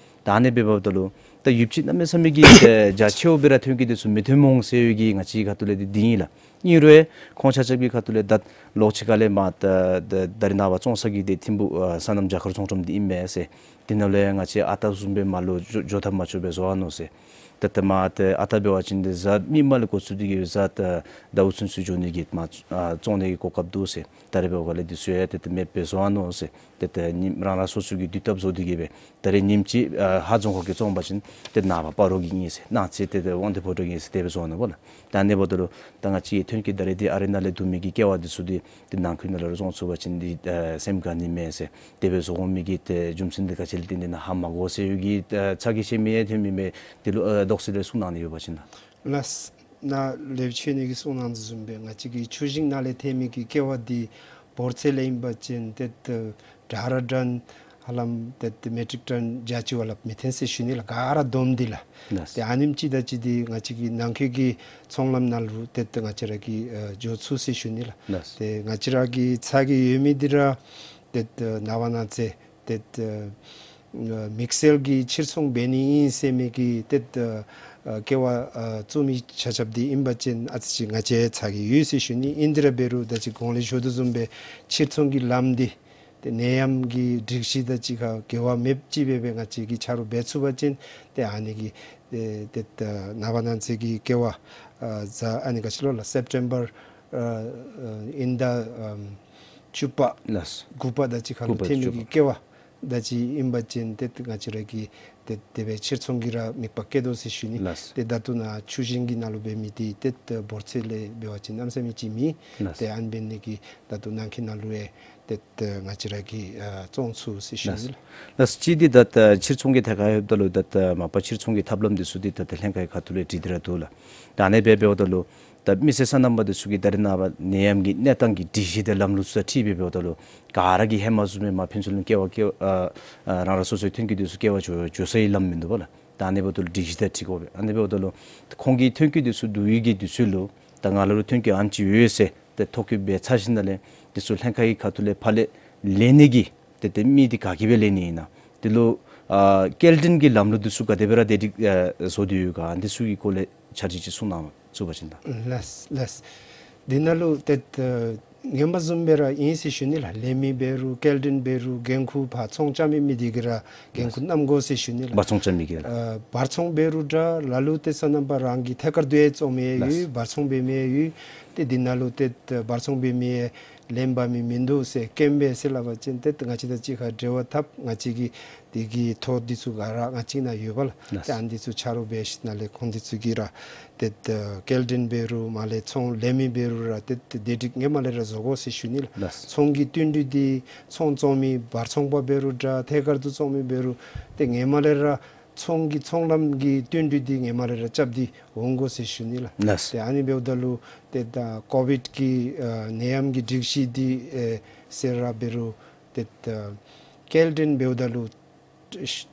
ད་ཨ་ནི་འབདཝ་ད་ལུ་ད་ཡོདཔ་ཅིག་གནམ་མེད་ས་མེད་ཀྱི་ད་རྒྱ་ཆེཝ་སྦེ་ར་ཐོན་སྐྱེད་འདི་ཚུ་མི་ཐོན་འོང་ཟེར་བའི་གི་ང་བཅས་ཁ་ཐུག་ལས་འདི་འདི་ཨིན་ལགས། ཨིན་རུང་ཁོང་ཆ་ཁྱབ་ཀྱི་ཁ་ཐུག་ལས་ད་ལོགས་ཅིག་ཁ་ལས་མར་ད་ད་ད་རེས་ནངས་པ་བཙོང་ས་གི་འདི་ཐིམ་ཕུག་ཨ་སོ་ནམ་རྒྱ་གར་ཚོང་ཁྲོམ་འདི་ཨིན་མས་ཟེར། དེ་ནང་ལས་ང་བཅས་ཨ་རྟག་བཟུམ་སྦེ་མར་ལུ་འགྱོ་འགྱོ་ཐབས་མ་ཆོགཔ་སྦེ་བཟོ་ནུག་ཟེར། ད་ད་མར་ད་ཨ་རྟག་འབད་བ་ཅིན་འདི་གཟའ་མིག་དམར་ལས་འགོ་བཙུགས་ཏེ་གི་གཟའ་ད་ཟླཝ་ཚུན་ཚོད་འགྱོ་ནི་གི་མར་ཨ་བཙོང་ནི་གི་གོ་སྐབས་འདུག་ཟེར། ད་རེས་འབདཝ་ལས་འདི་ཚུ་ཡང་ད་ད་མེདཔ་སྦེ་བཟོ་ནུག་ཟེར། ད་ད་ཉིནམ་རང་རང་སོ་སོ་གི་དུས་བཏབ་བཟོ་སྟེ་གི་སྦེ་ད་རེས་ཉིནམ་ཅིག་ཨ་ཧཱ་རྫོང་ཁག་གི་བཙོང་པ་ཅིན་ད་ནངས་པ་སྤ་རོ་གིས་ཨིན་ཟེར། གནངས་ཚེ་ད་ད་དབང་འདུས་ཕོ་བྲང་གིས་ཨིན་ཟེར་དེ་སྦེ་བཟོ་ནུག་པ་ལགས། ད་ཨ་ནི་འབདཝ་ད་ལུ་ད་ང་བཅས་ཐོན་སྐྱེད་ད་རེས་འདི་ཨ་རི་ནང་ལས་བསྡུ་མི་གི་ཀེ་བ་འདི་ཚུ་འདི་ཏེ་ནང་འཁོད་ནང་ལས་ར་བཙོང་ཚུགས་པ་ཅིན་འདི་ཨ་སེམས་དགའ་ནི་མས་ཟེར། དེ་སྦེ་བཟོ་དགོ་མི་གི་ཏེ་རྒྱུ་མཚན་འདི་ག་ཅི་ལས་བརྟེན་ཏེ་ཨིན་ན་ཧ་མ་གོ་ཟེར་བའི་གི་ཨ་ཚ་གྱང་བཞེས་མི་ཡང་ཐོན་མི་མས། དེ་ལུ་ཨ་དོགས་སེལ་ལས་གསུང་གནང་ནི་ཡོད་པ་ཅིན་ལགས། ལགས། ནཱ་ལས་ཆོས་ཉིད་ཀྱིས་གསུང་གནང་དོ་བཟུམ་སྦེ་ང་བཅས་ཀྱི་ཆུ་ཞིང་ནང་ལས་ཐོན་མི་གི་ཀེ་བ་འདི་འབོར་ཚད་ལས་ཨིན་པ་ཅིན་ཏེ་ད་ད་ར་ཊཱོན་ཧ་ལམ་ཏེ་ཏེ་མེ་ཊིག་ཊཱོན་བརྒྱ་ཅིག་བ་ལྷགཔ་མི་ཐོན་ཟེར་ཞུ་ནི་ལགས། ག་ར་བསྡོམས་ཏེ་ལགས། ལགས། ཏེ་ཨ་ནེམ་ཅིག་ད་ཅི་འདི་ང་བཅས་ཀྱི་ནང་འཁོད་ཀྱི་ཚོང་ལམ་ནང་ལུ་ཏེ་ཏེ་ང་བཅས་ར་གིས་ཨ་འགྱོ་ཚུགས་ཟེར་ཞུ་ནི་ལགས། ལགས། ཏེ་ང་བཅས་ར་གི་ཚ་གྱང་ཡོད་མི་འདི་ར་ཏེ་ཏེ་ནངས་པ་གནངས་ཚེ་ཏེ་ཨ་དམིགས་བསལ་གྱི་ཕྱིར་ཚོང་འབད་ནི་ཨིན་ཟེར་མི་གི་ཏེ་ཨ་ཀེ་བ་ཨ་བཙུགས་མི་ཆ་ཁྱབ་འདི་ཨིན་པ་ཅིན་ཨ་ཙི་ཅིག་ང་བཅས་ཚ་གྱང་ཡོད་ཟེར་ཞུ་ནི། ཨིན་དེ་ར་འབད་རུང་ད་ཅི་གོང་ལས་ཞུ་དོ་བཟུམ་སྦེ་ཕྱིར་ཚོང་གི་ལམ་འདི་ཏེ་ནད་ཡམས་ཀྱི་སྒྲིག་གཞི་དང་གཅིག་ཁར་འགལ་བ་མེདཔ་ཅིག་སྦེ་སྦེ་ང་བཅས་ཀྱིས་ཆ་རོགས་འབད་ཚུགས་པ་ཅིན་ཏེ་ཨ་ནི་གི་ཏེ་ཏེ་ནངས་པ་གནངས་ཚེ་གི་ཀེ་བ་ཨ་གཟའ་ཨ་ནི་ག་ཅི་ལོ་ལགས་སེབ་ཊེམ་བར་ཨ་ཨ་དབྱིན་ཟླ་ཨམ་བཅུ་པ་ལགས། དགུ་པ་དང་གཅིག་ཁར་དགུ་ལུ་པ་ཐོན་མི་བཅུ་གི་པ་ཀེ་བ་དང་གཅིག་ཨིན་པ་ཅིན་ཏེ་ང་བཅས་ར་གིས་ཏེ་དེ་སྦེ་ཕྱིར་ཚོང་གི་ར་དམིགས་པ་བསྐྱེད་དོ་ཟེར་ཞུ་ནི། ལགས། ཏེ་ད་ལྟོ་ནཱ་ཆུ་ཞིང་གི་ནང་ལུ་འབད་མི་འདི་ཏེ་ཏེ་འབོར་ཚད་ལས་འབད་བ་ཅིན་གནམ་མེད་ས་མེད་ཅིག་མེད། ལགས། ཏེ་ཨ་ནི་འབད་ནི་གིས་ད་ལྟོ་ནང་འཁོད་ནང་ལུ་ཡང་ཏེ་ཏེ་ང་བཅས་ར་གིས་ཨ་བཙོང་ཚུགས་ཟེར་ཞུ་ནི་ལགས། ལགས། གཅིག་འདི་ད་ད་ཕྱིར་ཚོང་གི་ཐད་ཁར་ཡོདཔ་ད་ལུ་ད་ད་མ་པ་ཕྱིར་ཚོང་གི་ཐབས་ལམ་འདི་ཚུ་འདི་ད་ད་ལྷན་ཁག་གི་ཁ་ཐུག་ལས་སྒྲིག་སྟེ་ར་འདུག་ལགས། ད་ཨ་ནི་སྦེ་འབདཝ་ད་ལུ་ད་མི་སེར་སོ་ནམ་པ་འདི་ཚུ་གིས་ད་རེས་ནངས་པ་ནད་ཡམས་ཀྱི་གནས་སྟངས་ཀྱི་སྒྲིག་གཞི་དང་ལམ་ལུགས་ཚུ་དང་འཁྲིལ་སྦེ་འབདཝ་ད་ལུ་ག་ར་གིས་ཧེ་མ་བཟུམ་སྦེ་མར་ཕུན་ཚོགས་གླིང་ཀེ་བ་ཀེ་བ་ཨ་ཨ་རང་རང་སོ་སོའི་ཐོན་སྐྱེད་འདི་ཚུ་ཀེ་བ་འགྱོ་འགྱོ་སའི་ལམ་མིན་འདུག་པ་ལགས། ད་ཨ་ནི་འབདཝ་ད་ལུ་སྒྲིག་གཞི་དང་འཁྲིལ་དགོ་པས། ཨ་ནི་འབདཝ་ད་ལུ་ཁོང་གི་ཐོན་སྐྱེད་འདི་ཚུ་བསྡུ་བའི་གི་དུས་ཚོད་ལུ་ད་ང་ལུ་ཐོན་སྐྱེད་ཨ་ནེམ་ཅིག་ཡོད་ཟེར་ཏེ་ཐོ་བཀོད་འབད་ཚར་ཞིནམ་ལས་འདི་ཚུ་ལྷན་ཁག་གི་ཁ་ཐུག་ལས་ཕར་ལས་ལེན་ནི་གི་ཏེ་ཏེ་མི་འདི་ག་གིས་སྦེ་ལེན་ནི་ཨིན་ན། དེ་ལུ་ཨ་སྐྱེལ་འདྲེན་གྱི་ལམ་ལུགས་འདི་ཚུ་ག་དེ་སྦེ་ར་དེ་སྒྲིག་ཨ་བཟོ་སྟེ་ཡོད་ག་འདི་ཚུ་གི་སྐོར་ལས་ཆ་རོགས་ཅིག་གསུང་གནང་ཚུགས་པ་ཅིན་ད། ལགས་ལགས། འདི་ནང་ལུ་ཏེ་ཨ་ངོ་མ་བཟུམ་སྦེ་ར་ཨིན་ཟེར་ཞུ་ནི་ལགས། ལེན་མི་འབད་རུང་སྐྱེལ་འདྲེན་འབད་རུང་འགན་ཁུར་ཕར་ཚོང་རྐྱབ་མི་མི་འདི་གིས་ར་འགན་ཁུར་བསྣམ་དགོ་ཟེར་ཞུ་ནི་ལགས། འབག་ཚོང་རྐྱབ་མི་གིས་ར། ཨ་འབག་ཚོང་འབད་རུང་འདྲ་ལ་ལུ་ཏེ་སོ་ནམ་པ་རང་གི་ཐད་ཀར་དུ་ཡང་བཙོང་མི་ཡང་ཡོད། ལགས། འབག་ཚོང་འབད་མི་ཡང་ཡོད། ཏེ་འདི་ནང་ལུ་ཏེ་ཨ་འབག་ཚོང་འབད་མི་ཡང་ལེན་འབག་མི་མིན་འདུག་ཟེར་སྐྱོན་འབད་ཟེར་སླབ་པ་ཅིན་ཏེ་ང་བཅས་དང་གཅིག་ཁར་འབྲེལ་བ་འཐབ། ང་བཅས་ཀྱི་འདི་གི་ཐོ་འདི་ཚུ་ག་ར་ང་བཅས་ནང་ཡོད་པ་ལགས། ལགས། ཏེ་ཨ་ནི་འདི་ཚུ་ཆ་རོགས་འབད་ཞིནམ་ལས་ཁོང་འདི་ཚུ་གིས་ར་ཏེ་ཨ་སྐྱེལ་འདྲེན་འབད་རུང་མར་ལས་ཚོང་ལེན་མི་འབད་རུང་ར་ཏེ་ཏེ་དེ་སྒྲིག་ངོ་མ་ལས་ར་བཟོ་དགོ་ཟེར་ཞུ་ནི་ལགས། ལགས། ཚོང་གི་བསྟུན་གྲོས་འདི་ཚོང་བཙོང་མི་འབག་ཚོང་པ་འབད་རུང་འདྲ་ཐད་ཀར་དུ་བཙོང་མི་འབད་རུང་ཏེ་ངོ་མ་ལས་ར་ཚོང་གི་ཚོང་ལམ་གྱི་བསྟུན་གྲོས་འདི་ངོ་མ་ལས་ར་རྐྱབ་སྟེ་འོང་དགོ་ཟེར་ཞུ་ནི་ལགས། ལགས། ཏེ་ཨ་ནི་འབདཝ་ད་ལུ་ཏེ་ད་ཀོ་བིཌ་ཀྱི་ཨ་ནད་ཡམས་ཀྱི་སྒྲིག་གཞི་འདི་ཨེ་ཟེར་ར་འབད་རུང་ཏེ་ད་སྐྱེལ་འདྲེན་འབདཝ་ད་ལུ་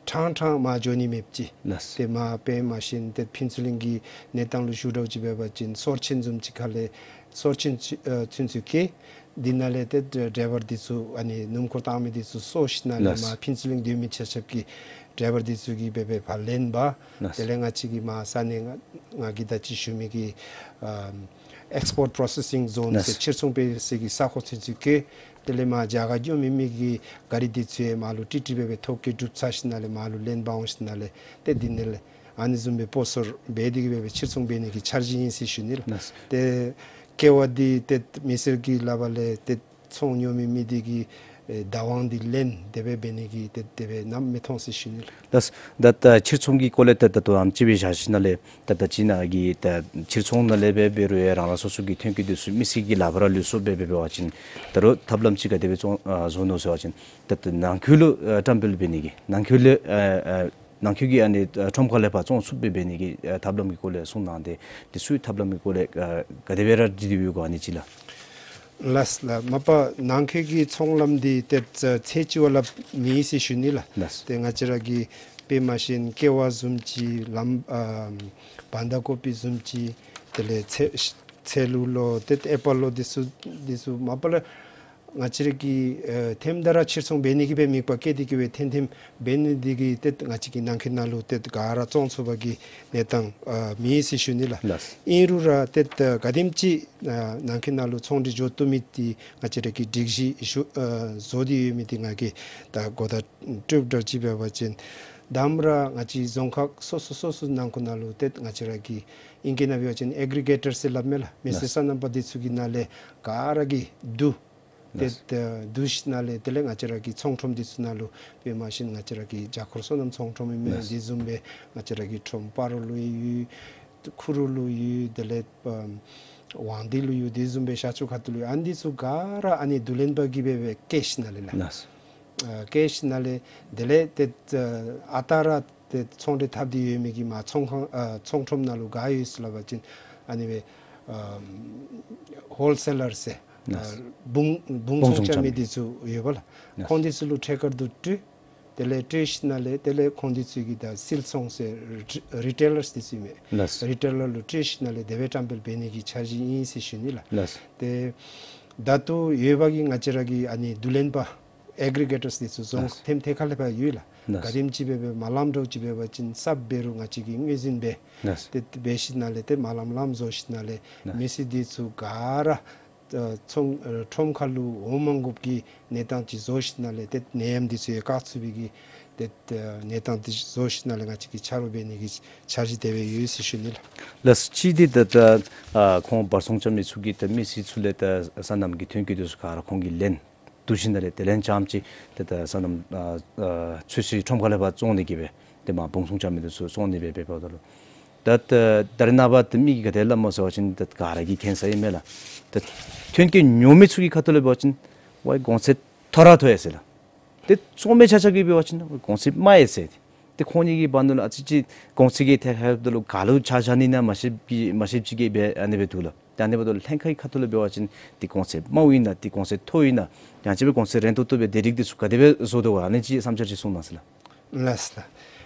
ཕྲང་ཕྲང་མར་འགྱོ་ནི་མེདཔ་ཅིག། ལགས། ཏེ་མར་དཔེ་མ་ཤེས་ཏེ་ཕུན་ཚོགས་གླིང་གི་གནས་སྟངས་ལུ་ཞུ་དགོཔ་ཅིག་འབད་བ་ཅིན་སོར་ཆེན་བཟུམ་ཅིག་ཁ་ལས་སོར་ཆེན་ཨ་ཚུན་ཚོད་བསྐྱལ། འདི་ནང་ལས་ཏེ་ཌའི་ཝར་འདི་ཚུ་ཨ་ནི་སྣུམ་འཁོར་བཏང་མི་འདི་ཚུ་སོར་ཞིནམ་ལས། ལགས། མར་ཕུན་ཚོགས་གླིང་སྡོད་མི་ཆ་ཁྱབ་ཀྱིས་ཌའི་ཝར་འདི་ཚུ་གིས་འབད་འབད་ཕར་ལེན་འབག། ལགས། དེ་ལས་ང་བཅས་ཀྱི་མར་ས་གནས་ང་ང་གིས་ད་ཅི་ཞུ་མི་གི་ཨ་ ཨེགསི་པོརཊ་པོརོ་སེ་སིང་ཛོན་ཟེར་ཕྱིར་ཚོང་འབད་སའི་གི་ས་ཁོངས་ཚུན་ཚོད་བཀོད། དེ་ལས་མར་རྒྱ་གར་འགྱོ་མི་མི་གི་ག་རི་འདི་ཚུ་ཡང་མར་ལུ་ཀྲིག་ཀྲི་སྦེ་སྦེ་ཐོ་བཀོད་གྲུབ་ཚར་ཞིནམ་ལས་མར་ལུ་ལེན་འབག་འོང་ཞིནམ་ལས་ཏེ་འདི་ནང་ལས་ཨ་ནི་བཟུམ་སྦེ་སྤོ་སོར་འབད་དེ་གི་སྦེ་སྦེ་ཕྱིར་ཚོང་འབད་ནི་གི་འཆར་གཞི་ཨིན་ཟེར་ཞུ་ནི་ལགས། ལགས། ཏེ་ཀེ་བ་འདི་ཏེ་མི་སེར་གྱི་ལག་པར་ལས་ཏེ་ཚོང་ཉོ་མི་མི་འདི་གིས་ཨེ་བདག་དབང་འདི་ལེན་དེ་སྦེ་འབད་ནི་གི་ཏེ་དེ་སྦེ་ནམ་མི་མཐོང་ཟེར་ཞུ་ནི་ལགས། ལགས། ད་ད་ཕྱིར་ཚོང་གི་སྐོར་ལས་ད་ད་ལྟོ་ཨམ་ཅིག་སྦེ་བཞག་ཞིནམ་ལས་ད་ད་ཅི་ནཱ་གི་ད་ཕྱིར་ཚོང་ནང་ལས་འབད་འབད་རུང་ཡང་རང་རང་སོ་སོ་གི་ཐོན་སྐྱེད་འདི་ཚུ་མི་སེར་གྱི་ལག་པར་ལུས་སོ་འབད་འབད་འབད་བ་ཅིན་ད་རུང་ཐབས་ལམ་ཅིག་ག་དེ་སྦེ་བཙོང་ཨ་བཟོ་ནུག་ཟེར་བ་ཅིན་ད་ད་ནང་འཁོད་ལུ་ཨ་བཀྲམ་སྤེལ་འབད་ནི་གི་ནང་འཁོད་ལུ་ཨ་ཨ་ནང་འཁོད་ཀྱི་ཨ་ནི་ཨ་ཁྲོམ་ཁ་ལས་ཕར་བཙོང་ཚུགསཔ་སྦེ་འབད་ནི་གི་ཨ་ཐབས་ལམ་གྱི་སྐོར་ལས་གསུང་གནང་སྟེ་དེ་ཚུ་ཐབས་ལམ་གྱི་སྐོར་ལས་ཨ་ག་དེ་སྦེ་ར་འགྲིག་སྟེ་ཡོད་ག་ཨ་ནི་ཅིག་ལགས། ལགས་ལགས། མ་པ་ནང་འཁོད་ཀྱི་ཚོང་ལམ་འདི་ཏེ་ཚ་ཚད་ཅིག་བ་ལས་མེད་ཟེར་ཞུ་ནི་ལགས། ལགས། ཏེ་ང་བཅས་ར་གི་དཔེ་མ་ཤེས་ཀེ་བ་བཟུམ་ཅིག་ལམ་ཨ་བན་དྷ་ཀོ་པི་བཟུམ་ཅིག་དེ་ལས་ཚལ་ཚལ་ལུ་ལོ་ཏེ་ཨེ་པཱལ་ལོ་འདི་ཚུ་འདི་ཚུ་མ་པ་ལས་ང་བཅས་ར་གིས་ཨེ་ཐེམ་ད་ར་ཕྱིར་ཚོང་འབད་ནི་གི་སྦེ་དམིགས་པ་བསྐྱེད་དེ་གི་སྦེ་ཐེམ་ཐེམ་འབད་ནི་འདི་གིས་ཏེ་ང་བཅས་ཀྱི་ནང་འཁོད་ནང་ལུ་ཏེ་ག་ར་བཙོང་ཚུགས་པ་གི་གནས་སྟངས་ཨ་མེད་ཟེར་ཞུ་ནི་ལགས། ལགས། ཨིན་རུང་ར་ཏེ་ཨ་ག་དེམ་ཅིག་ཨ་ནང་འཁོད་ནང་ལུ་ཚོང་འབྲེལ་འགྱོ་བཏུབ་མི་འདི་ང་བཅས་ར་གིས་སྒྲིག་གཞི་ཞུ་ཨ་བཟོ་སྟེ་ཡོད་མི་འདི་ང་གིས་ད་གོ་བརྡ་སྤྲོདཔ་འདྲཝ་ཅིག་འབད་བ་ཅིན་དང་པ་ར་ང་བཅས་རྫོང་ཁག་སོ་སོ་སོ་སོ་ནང་འཁོད་ནང་ལུ་ཏེ་ང་བཅས་ར་གི་ཨིང་སྐད་ནང་འབད་བ་ཅིན་ཨེག་རི་གེ་ཊར་ཟེར་སླབ་མས་ལགས། མི་སེར་ལགས། སོ་ནམ་པ་འདི་ཚུ་གི་ནང་ལས་ག་ར་གིས་བསྡུ། ཏེ་ལགས། ཨ་བསྡུ་ཞིནམ་ལས་དེ་ལས་ང་བཅས་ར་གི་ཚོང་ཁྲོམ་འདི་ཚུ་ནང་ལུ་དཔེ་མ་ཤེས་ང་བཅས་ར་གི་བརྒྱ་འཁོར་སོ་ནམ་ཚོང་ཁྲོམ་ཨིན་མས། ལགས། དེ་བཟུམ་སྦེ་ང་བཅས་ར་གི་ཁྲོམ་སྤ་རོ་ལུ་ཡོད། ཁུ་རུ་ལུ་ཡོད། དེ་ལས་ཨམ་དབང་འདུས་ལུ་ཡོད། དེ་བཟུམ་སྦེ་ཤར་ཕྱོགས་ཁ་ཐུག་ལུ་ཡོད། ཨ་ནི་འདི་ཚུ་ག་ར་ཨ་ནི་བསྡུ་ལེན་པ་གིས་སྦེ་སྦེ་བཀལ་ཞིནམ་ལས་ལགས། ལགས། ཨ་བཀལ་ཞིནམ་ལས་དེ་ལས་ཏེ་ཨ་ཨ་རྟག་ར་ཏེ་ཚོང་འབྲེལ་འཐབ་སྟེ་ཡོད་མི་གི་མར་ཚོང་ཁང་ཨ་ཚོང་ཁྲོམ་ནང་ལུ་ག་ཡོད་ཟེར་སླབ་པ་ཅིན་ཨ་ནི་སྦེ་ཨམ་ཧོལ་སེ་ལར་ཟེར་ཨ་ལགས། སྦུང་སྦུང་སྦུང་ཚོང་ཚོང་རྐྱབ་མི་རྐྱབ་མི་འདི་ཚུ་ཡོད་པ་ལགས། ལགས། ཁོང་འདི་ཚུ་ལུ་ཐད་ཀར་དུ་སྤྲོད། དེ་ལས་སྤྲོད་ཞིནམ་ལས་དེ་ལས་ཁོང་འདི་ཚུ་གིས་ད་སིལ་ཚོང་ཟེར་རི་ཊེ་ལར་འདི་ཚུ་ཨིན་མས། ལགས། རི་ཊེ་ལར་ལུ་སྤྲོད་ཞིནམ་ལས་དེ་སྦེ་བཀྲམ་སྤེལ་འབད་ནི་གི་འཆར་གཞི་ཨིན་ཟེར་ཞུ་ནི་ལགས། ལགས། ཏེ་ད་ལྟོ་ཡོད་པ་གི་ང་བཅས་ར་གི་ཨ་ནི་བསྡུ་ལེན་པ་ཨེག་རི་གེ་ཊར་འདི་ཚུ་རྫོང་ལགས། ཐེམ་ཐེ་ཁ་ལས་ཕར་ཡོད་ལགས། ལགས། ག་དེམ་ཅིག་སྦེ་སྦེ་མ་ལངམ་འདྲཝ་ཅིག་འབད་བ་ཅིན་གསརཔ་འབད་རུང་ང་བཅས་ཀྱིས་ངོས་འཛིན་འབད། ལགས། ཏེ་འབད་ཞིནམ་ལས་ཏེ་མ་ལངམ་ལངམ་བཟོ་ཞིནམ་ལས་ལགས། མི་སེར་འདི་ཚུ་ག་ར་ཨ་ཚོང་ཨ་ཁྲོམ་ཁ་ལུ་འོང་མ་དགོཔ་གི་གནས་སྟངས་ཅིག་བཟོ་ཞིནམ་ལས་ཏེ་ནད་ཡམས་འདི་ཚུ་ཡང་བཀག་ཚུགས་པའི་གི་ཏེ་ཨ་གནས་སྟངས་འདི་བཟོ་ཞིནམ་ལས་ང་བཅས་ཀྱིས་ཆ་རོགས་འབད་ནི་གི་འཆར་གཞི་དེ་སྦེ་ཡོད་ཟེར་ཞུ་ནི་ལགས། ལགས། གཅིག་འདི་ད་ད་ཨ་ཁོང་འབག་ཚོང་རྐྱབ་མི་ཚུ་གིས་ད་མི་སེར་ཚུ་ལས་ད་སོ་ནམ་གྱི་ཐོན་སྐྱེད་འདི་ཚུ་ག་ར་ཁོང་གིས་ལེན་བསྡུ་ཞིནམ་ལས་དེ་ལས་རྐྱངམ་ཅིག་ཏེ་ད་སོ་ནམ་ཨ་ཨ་ཚོད་བསྲེ་ཁྲོམ་ཁ་ལས་ཕར་བཙོང་ནི་གི་སྦེ་ཏེ་མར་སྦུང་ཚོང་རྐྱབ་མི་འདི་ཚུ་བཙོང་ནི་སྦེ་འབདཝ་ད་ལུ་ད་ད་ད་རེས་ནངས་པ་ཏེ་མི་གིས་ག་དེ་སླབ་སྨོ་ཟེར་བ་ཅིན་ད་ག་ར་གིས་མཁྱེན་ས་ཨིན་མས་ལགས། ད་ཐོན་སྐྱེད་ཉོ་མི་ཚུ་གི་ཁ་ཐུག་ལས་འབད་བ་ཅིན་ཝའི་གོང་ཚད་མཐོ་ར་མཐོ་ཡི་ཟེར་ལགས། ཏེ་བཙོང་མི་ཆ་ཁྱབ་ཀྱིས་འབད་བ་ཅིན་གོང་ཚད་དམའ་ཡི་ཟེར། ཏེ་ཁོང་གཉིས་ཀྱི་བར་ན་ལུ་ཨ་ཙི་ཅིག་གོང་ཚད་ཀྱི་ཐད་ཁར་འབདཝ་ད་ལུ་ག་ལུ་ཆ་བཞག་ནི་ཨིན་ན་མ་ཤེས་པའི་མ་ཤེསཔ་ཅིག་གི་སྦེ་ཨ་ནི་སྦེ་འདུག་ལགས། ཏེ་ཨ་ནི་འབདཝ་ད་ལུ་ལྷན་ཁག་གི་ཁ་ཐུག་ལས་འབད་བ་ཅིན་ཏེ་གོང་ཚད་དམའཝ་ཨིན་ན་ཏེ་གོང་ཚད་མཐོཝ་ཨིན་ན་ཡང་ཅིན་སྦེ་གོང་ཚད་རན་ཏོག་ཏོ་སྦེ་སྡེ་རིགས་འདི་ཚུ་ག་དེ་སྦེ་བཟོ་དོ་ག་ཨ་ནི་ཅིག་བསམ་འཆར་ཅིག་གསུང་གནང་ཟེར་ལགས། ལགས་ལགས།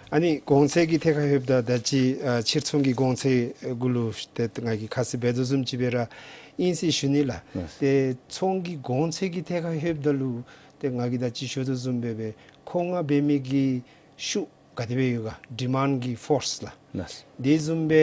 ཨ་ནི་གོང་ཚད་ཀྱི་ཐད་ཁར་ལྷོདཔ་ད་ད་ཅི་ཨ་ཕྱིར་ཚོང་གི་གོང་ཚད་གུ་ལུ་ཏེ་ང་གིས་ཁ་གསལ་འབད་དོ་བཟུམ་ཅིག་སྦེ་ར་ཨིན་ཟེར་ཞུ་ནི་ལགས། ལགས། ཏེ་ཚོང་གི་གོང་ཚད་ཀྱི་ཐད་ཁར་ལྷོདཔ་ད་ལུ་ཏེ་ང་གིས་ད་ཅི་ཞུ་དོ་བཟུམ་སྦེ་སྦེ་མཁོ་མངགས་འབད་མི་གི་ཤུགས་ག་དེ་སྦེ་ཡོད་ག་ཌི་མཱནཌ་གི་ཕོརསི་ལགས། ལགས། དེ་བཟུམ་སྦེ་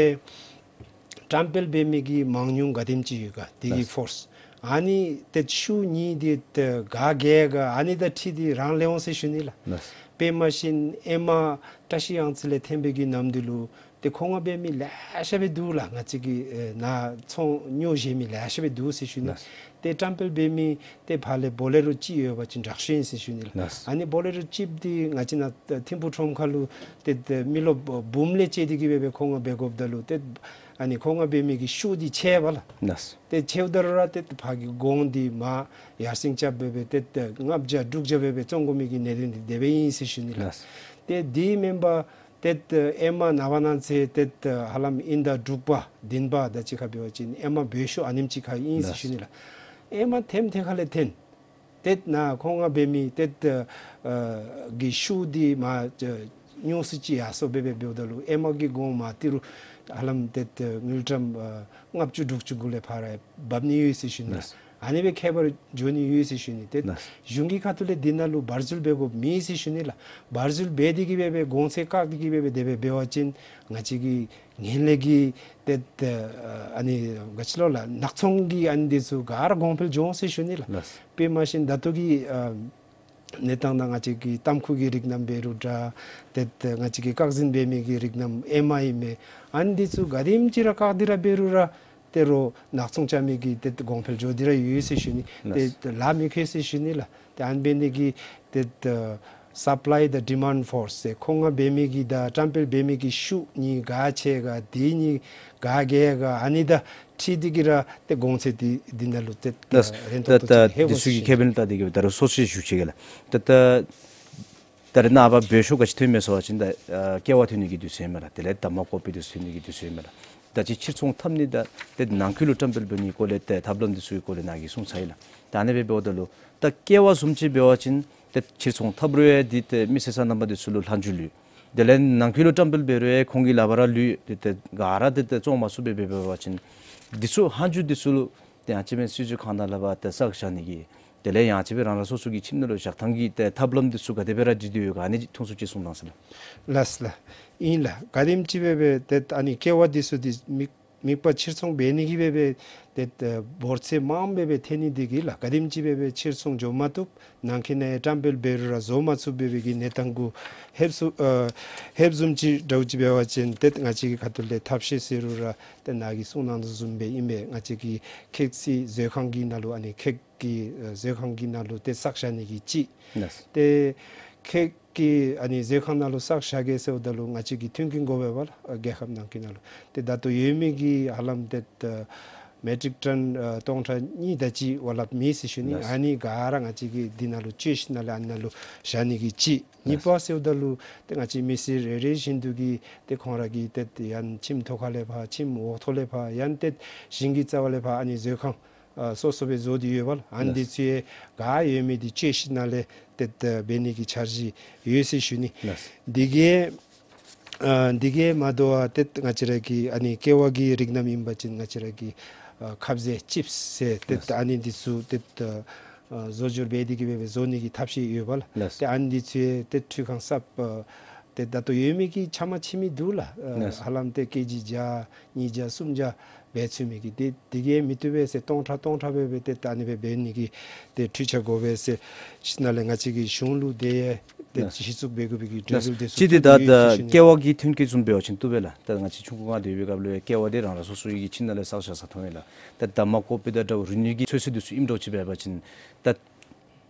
བཀྲམ་སྤེལ་འབད་མི་གི་མང་ཉུང་ག་དེམ་ཅིག་ཡོད་ག་དེ་གི་ལགས། ཕོརསི། ཨ་ནི་ཏེ་ཤུགས་གཉིས་འདི་ཏེ་ག་རྒྱལ་ག་ཨ་ནི་དང་འཁྲིལ་ཏེ་རང་ལས་འོང་ཟེར་ཞུ་ནི་ལགས། ལགས། དཔེ་མ་ཤེས་ཨེ་མ་བཀྲ་ཤིས་གཡང་རྩེ་ལས་ཐོན་པའི་གི་ནམ་དུས་ལུ་ཏེ་མཁོ་མངགས་འབད་མི་ལེ་ཤ་སྦེ་འདུག་ལགས། ང་བཅས་ཀྱི་ཨེ་ནཱ་ཚོང་ཉོ་བཞེས་མི་ལེ་ཤ་སྦེ་འདུག་ཟེར་ཞུ་ནི། ལགས། ཏེ་བཀྲམ་སྤེལ་འབད་མི་ཏེ་ཕར་ལས་བོ་ལེ་རོ་གཅིག་ཡོད་པ་ཅིན་དྲག་ཤོས་ཨིན་ཟེར་ཞུ་ནི་ལགས། ལགས། ཨ་ནི་བོ་ལེ་རོ་གཅིག་འདི་ང་བཅས་ནཱ་ཐིམ་ཕུག་ཁྲོམ་ཁ་ལུ་ཏེ་ཏེ་མི་ལོ་འབུམ་ལས་བཅད་དེ་གི་སྦེ་སྦེ་མཁོ་མངགས་འབད་དགོཔ་ད་ལུ་ཏེ་ཨ་ནི་མཁོ་མངགས་འབད་མི་གི་ཤུགས་འདི་ཆེ་བས་ལགས། ལགས། ཏེ་ཆེཝ་ད་ར་ཏེ་ཕར་གྱི་གོང་འདི་མར་ཡར་སེང་རྐྱབ་སྦེ་སྦེ་ཏེ་ཏེ་ལྔ་བརྒྱ་དྲུག་བརྒྱ་སྦེ་སྦེ་བཙོང་དགོ་མི་གི་གནད་དོན་འདི་དེ་སྦེ་ཨིན་ཟེར་ཞུ་ནི་ལགས། ལགས། ཏེ་དེ་མེན་པར་ཏེ་ཨེ་མ་ནངས་པ་གནངས་ཚེ་ཏེ་ཧ་ལམ་དབྱིན་ཟླ་དྲུག་པ་བདུན་པ་ད་ཅི་ཁར་འབད་བ་ཅིན་ཨེ་མ་བོད་ཤོག་ཨ་ནེམ་ཅིག་ཁར་ཨིན་ཟེར་ཞུ་ནི་ལགས། ཨེ་མ་ཐེམ་ཐེ་ཁ་ལས་ཐོན། ཏེ་ནཱ་མཁོ་མངགས་འབད་མི་ཏེ་ཨ་གི་ཤུགས་འདི་མར་ཉུང་སུ་ཅིག་ཡར་སོང་སྦེ་སྦེ་འབདཝ་ད་ལུ་ཨེ་མ་གི་གོང་མར་ཏི་རུ་ཧ་ལམ་ཏེ་དངུལ་ཀྲམ་ཨ་ལྔ་བཅུ་དྲུག་ཅུ་གུ་ལས་ཕར་ར་འབབ་ནི་ཡོད་ཟེར་ཞུ་ནི་ལགས། ལགས། ཨ་ནི་སྦེ་ཁྱད་པར་འགྱོ་ནི་ཡོད་ཟེར་ཞུ་ནི། ཏེ་ལགས། གཞུང་གི་ཁ་ཐུག་ལས་འདི་ནང་ལུ་བར་འཛུལ་འབད་དགོཔ་མེད་ཟེར་ཞུ་ནི་ལགས། བར་འཛུལ་འབད་དེ་གིས་སྦེ་སྦེ་གོང་ཚད་བཀག་སྟེ་གིས་སྦེ་སྦེ་དེ་སྦེ་འབད་བ་ཅིན་ང་བཅས་ཀྱི་ངན་ལྷད་ཀྱི་ཏེ་ཨ་ནི་ག་ཅི་ལོ་ལགས། ནག་ཚོང་གི་ཨ་ནི་འདི་ཚུ་ག་ར་གོང་འཕེལ་འགྱོ་འོང་ཟེར་ཞུ་ནི་ལགས། ལགས། དཔེ་མ་ཤེས་ད་ལྟོ་གི་ཨ་གནས་སྟངས་ནང་ང་བཅས་ཀྱི་ཏམ་ཁུ་གི་རིགས་རྣམས་འབད་རུང་འདྲ། ཏེ་ང་བཅས་ཀྱི་བཀག་འཛིན་འབད་མི་གི་རིགས་རྣམས་ཨེ་མ་ཨིན་མས། ཨ་ནི་འདི་ཚུ་ག་དེམ་ཅིག་ར་བཀག་སྟེ་ར་འབད་རུང་ར་ཏེ་རོགས་ནག་ཚོང་རྐྱབ་མི་གི་ཏེ་གོང་འཕེལ་འགྱོ་སྟེ་ར་ཡོད་ཟེར་ཞུ་ནི། ཏེ་ལགས། ལཱ་མི་ཁེལ་ཟེར་ཞུ་ནི་ལགས། ཏེ་ཨ་ནི་འབད་ནི་གི་ཏེ་ཨ་སཔ་ལའི་དང་ཌི་མཱནཌ་ཕོརསི་ཟེར་མཁོ་མངགས་འབད་མི་གི་དང་བཀྲམ་སྤེལ་འབད་མི་གི་ཤུགས་གཉིས་ག་ཆེ་ག་དེ་གཉིས་ག་རྒྱལ་ག་ཨ་ནི་དང་འཁྲིལ་ཏེ་གིས་ར་ཏེ་གོང་ཚད་འདི་འདི་ནང་ལུ་ཏེ་ལགས། རན་ཏོག་ཏོ་ཅིག་ད་ལྷོད་དགོ་འདི་ཚུ་གི་ཟེར་ཞུ་ཁེ་ནི། ཕན་ལྟ་སྟེ་གིས་ད་རུང་སོ་སོ་ཞུ་ཅི་ག་ལགས། ད་ད་ད་རེས་ནངས་པ་འབད་ཤུགས་ག་ཅི་ཐོན་མས་ཟེར་བ་ཅིན་ད་ཨ་ཀེ་བ་ཐོན་ནི་གི་དུས་ཚོད་ཨིན་མས་ལགས། དེ་ལས་འདབ་མ་ཀོ་པི་འདི་ཚུ་ཐོན་ནི་གི་དུས་ཚོད་ཨིན་མས་ལགས། ད་ཅི་ཕྱིར་ཚོང་འཐབ་ནི་དང་ཏེ་ནང་འཁོད་ལུ་བཀྲམ་སྤེལ་འབད་ནི་སྐོར་ལས་ཏེ་ཐབས་ལམ་འདི་ཚུ་གི་སྐོར་ལས་ནཱ་གིས་གསུངས་ཚར་ཡི་ལགས། ད་ཨ་ནི་སྦེ་འབདཝ་ད་ལུ་ད་ཀེ་བ་བཟུམ་ཅིག་འབད་བ་ཅིན་ཏེ་ཕྱིར་ཚོང་འཐབ་རུང་ཡང་འདི་ཏེ་མི་སེར་སོ་ནམ་པ་འདི་ཚུ་ལུ་ལྷག་མཇུག་ལུས། དེ་ལས་ནང་འཁོད་ལུ་བཀྲམ་སྤེལ་འབད་རུང་ཡང་ཁོང་གི་ལག་པར་ར་ལུས། ཏེ་ཏེ་ག་ར་ཏེ་ཏེ་བཙོང་མ་ཚུགསཔ་སྦེ་འབད་འབད་བ་ཅིན་འདི་ཚུ་ལྷག་མཇུག་འདི་ཚུ་ལུ་ཏེ་ཡང་ཅིན་སྤྱི་སྤྱོད་ཁང་ནང་ལས་ཕར་ཏེ་བསགས་བཞག་ནི་གི་དེ་ལས་ཡང་ཅིན་རང་རང་སོ་སོ་གི་ཁྱིམ་ནང་ལུ་བཞག་ཐངས་ཀྱི་ཏེ་ཐབས་ལམ་འདི་ཚུ་ག་དེ་སྦེ་ར་སྒྲིག་སྟེ་ཡོད་ག་ཨ་ནི་ཐུང་སུ་ཅིག་གསུང་གནང་ཟེར་ལགས། ལགས་ལགས། ཨིན་ལགས། ག་དེམ་ཅིག་སྦེ་སྦེ་ཏེ་ཨ་ནི་ཀེ་བ་འདི་ཚུ་འདི་མི་མིད་པ་ཕྱིར་ཚོང་འབད་ནི་གི་སྦེ་སྦེ་ཏེ་ཨ་འབོར་ཚད་མངམ་སྦེ་སྦེ་ཐོན་ནི་འདི་གིས་ལགས་ག་དེམ་ཅིག་སྦེ་སྦེ་ཕྱིར་ཚོང་འགྱོ་མ་བཏུབ། ནང་འཁོད་ནང་ཡང་བཀྲམ་སྤེལ་འབད་རུང་ར་བཟོ་མ་ཚུགསཔ་སྦེ་སྦེ་གི་གནས་སྟངས་གུ་ལྷོདཔ་ཚུ་ཨ་ལྷོདཔ་བཟུམ་ཅིག་འདྲཝ་ཅིག་འབད་བ་ཅིན་ཏེ་ང་བཅས་ཀྱི་ཁ་ཐུག་ལས་ཐབས་ཤེས་ཟེར་རུང་ར་ཏེ་ནཱ་གིས་གསུངས་གནང་དོ་བཟུམ་སྦེ་ཨིན་པས། ང་བཅས་ཀྱི་ཁེག་སི་མཛོད་ཁང་གི་ནང་ལུ་ཨ་ནི་ཁེག་གི་ཨ་མཛོད་ཁང་གི་ནང་ལུ་ཏེ་བསགས་བཞག་ནི་གི་ཅིག། ལགས། ཏེ་ཁེག་གི་ཨ་ནི་མཛོད་ཁང་ནང་ལུ་བསགས་བཞག་གེ་ཟེརཝ་ད་ལུ་ང་བཅས་ཀྱིས་མཐུན་རྐྱེན་དགོ་པས་པ་ལགས། རྒྱལ་ཁབ་ནང་འཁོད་ནང་ལུ་ཏེ་ད་ལྟོ་ཡོད་མི་གི་ཧ་ལམ་ཏེ་ཨ་མེ་ཊིག་ཊོན་ཨ་སྟོང་ཕྲག་གཉིས་དེ་ཅིག་བ་ལྷགཔ་མེད་ཟེར་ཞུ་ནི། ལགས། ཨ་ནི་ག་ར་ང་བཅས་ཀྱིས་འདི་ནང་ལུ་སྤྱོད་ཞིནམ་ལས་ཨ་ནི་ནང་ལུ་བཞག་ནི་གི་ཅིག། གཉིས་པ་ཟེརཝ་ད་ལུ་ཏེ་ང་བཅས་མི་སེར་རེ་རེ་བཞིན་དུ་གིས་ཏེ་ཁོང་ར་གི་ཏེ་ཡང་ཁྱིམ་ཐོག་ཁ་ལས་ཕར་ཁྱིམ་འོག་ཐོག་ལས་ཕར་ཡང་ཏེ་ཞིང་གི་རྩ་བ་ལས་ཕར་ཨ་ནི་མཛོད་ཁང་ཨ་སོ་སོ་སྦེ་བཟོ་སྟེ་ཡོད་པ་ལགས། ཨ་ནི་འདི་ཚུ་ཡང་ག་ཡོད་མི་འདི་སྤྱོད་ཞིནམ་ལས་ཏེ་ཨ་འབད་ནི་གི་འཆར་གཞི་ཡོད་ཟེར་ཞུ་ནི། ལགས། འདི་གིས་ཨ་འདི་གིས་མ་དོ་བར་ཏེ་ང་བཅས་ར་གི་ཨ་ནི་ཀེ་བ་གི་རིགས་རྣམས་ཨིན་པ་ཅིན་ང་བཅས་ར་གི་ཨ་ཁབ་ཟས་ཅིབས་ཟེར་ཏེ་ལགས། ཨ་ནི་འདི་ཚུ་ཏེ་ཨ་བཟོ་སྦྱོར་འབད་དེ་གིས་སྦེ་སྦེ་བཟོ་ནི་གི་ཐབས་ཤེས་ཡོད་པ་ལགས། ལགས། ཏེ་ཨ་ནི་འདི་ཚུ་ཡང་ཏེ་འཕྲུལ་ཁང་གསརཔ་ཨ་ཏེ་ད་ལྟོ་ཡོད་མི་གི་ཆ་མ་ཆེ་མི་འདུག་ལགས། ཨ་ལགས། ཧ་ལམ་ཏེ་ཀེ་ཇི་བརྒྱ་ཉིས་བརྒྱ་སུམ་བརྒྱ་འབད་ཚུགས་མི་གི་ཏེ་དེ་གིས་མི་བཏུབ་པས་ཟེར་སྟོང་ཕྲག་སྟོང་ཕྲག་སྦེ་སྦེ་ཏེ་ད་ཨ་ནི་སྦེ་འབད་ནི་གི་ཏེ་འཕྲུལ་ཆས་དགོ་པས་ཟེར་ཞིནམ་ལས་ང་བཅས་ཀྱིས་གཞུང་ལུ་ཏེ་ཏེ་ལགས། གཞི་བཙུགས་འབད་དགོ་པའི་གི་གྲོས་འདེབས་འདི་ཚུ་ཅི་སྟེ་ད་ད་ཀེ་བ་གི་ཐོན་སྐྱེད་བཟུམ་འབད་བ་ཅིན་བཏུབ་པས་ལགས། ད་ང་བཅས་ཆུང་ཀུ་ང་སྡོད་པའི་སྐབས་ལུ་ཡང་ཀེ་བ་འདི་རང་རང་སོ་སོའི་གི་ཁྱིམ་ནང་ལས་བསགས་བཞག་ས་མཐོང་ཡི་ལགས། ད་འདབ་མ་ཀོ་པི་དང་འདྲཝ་རིག་ནུས་ཀྱི་ཚོད་བསྲེ་འདི་ཚུ་ཨིནམ་འདྲཝ་ཅིག་འབད་བ་ཅིན་ད་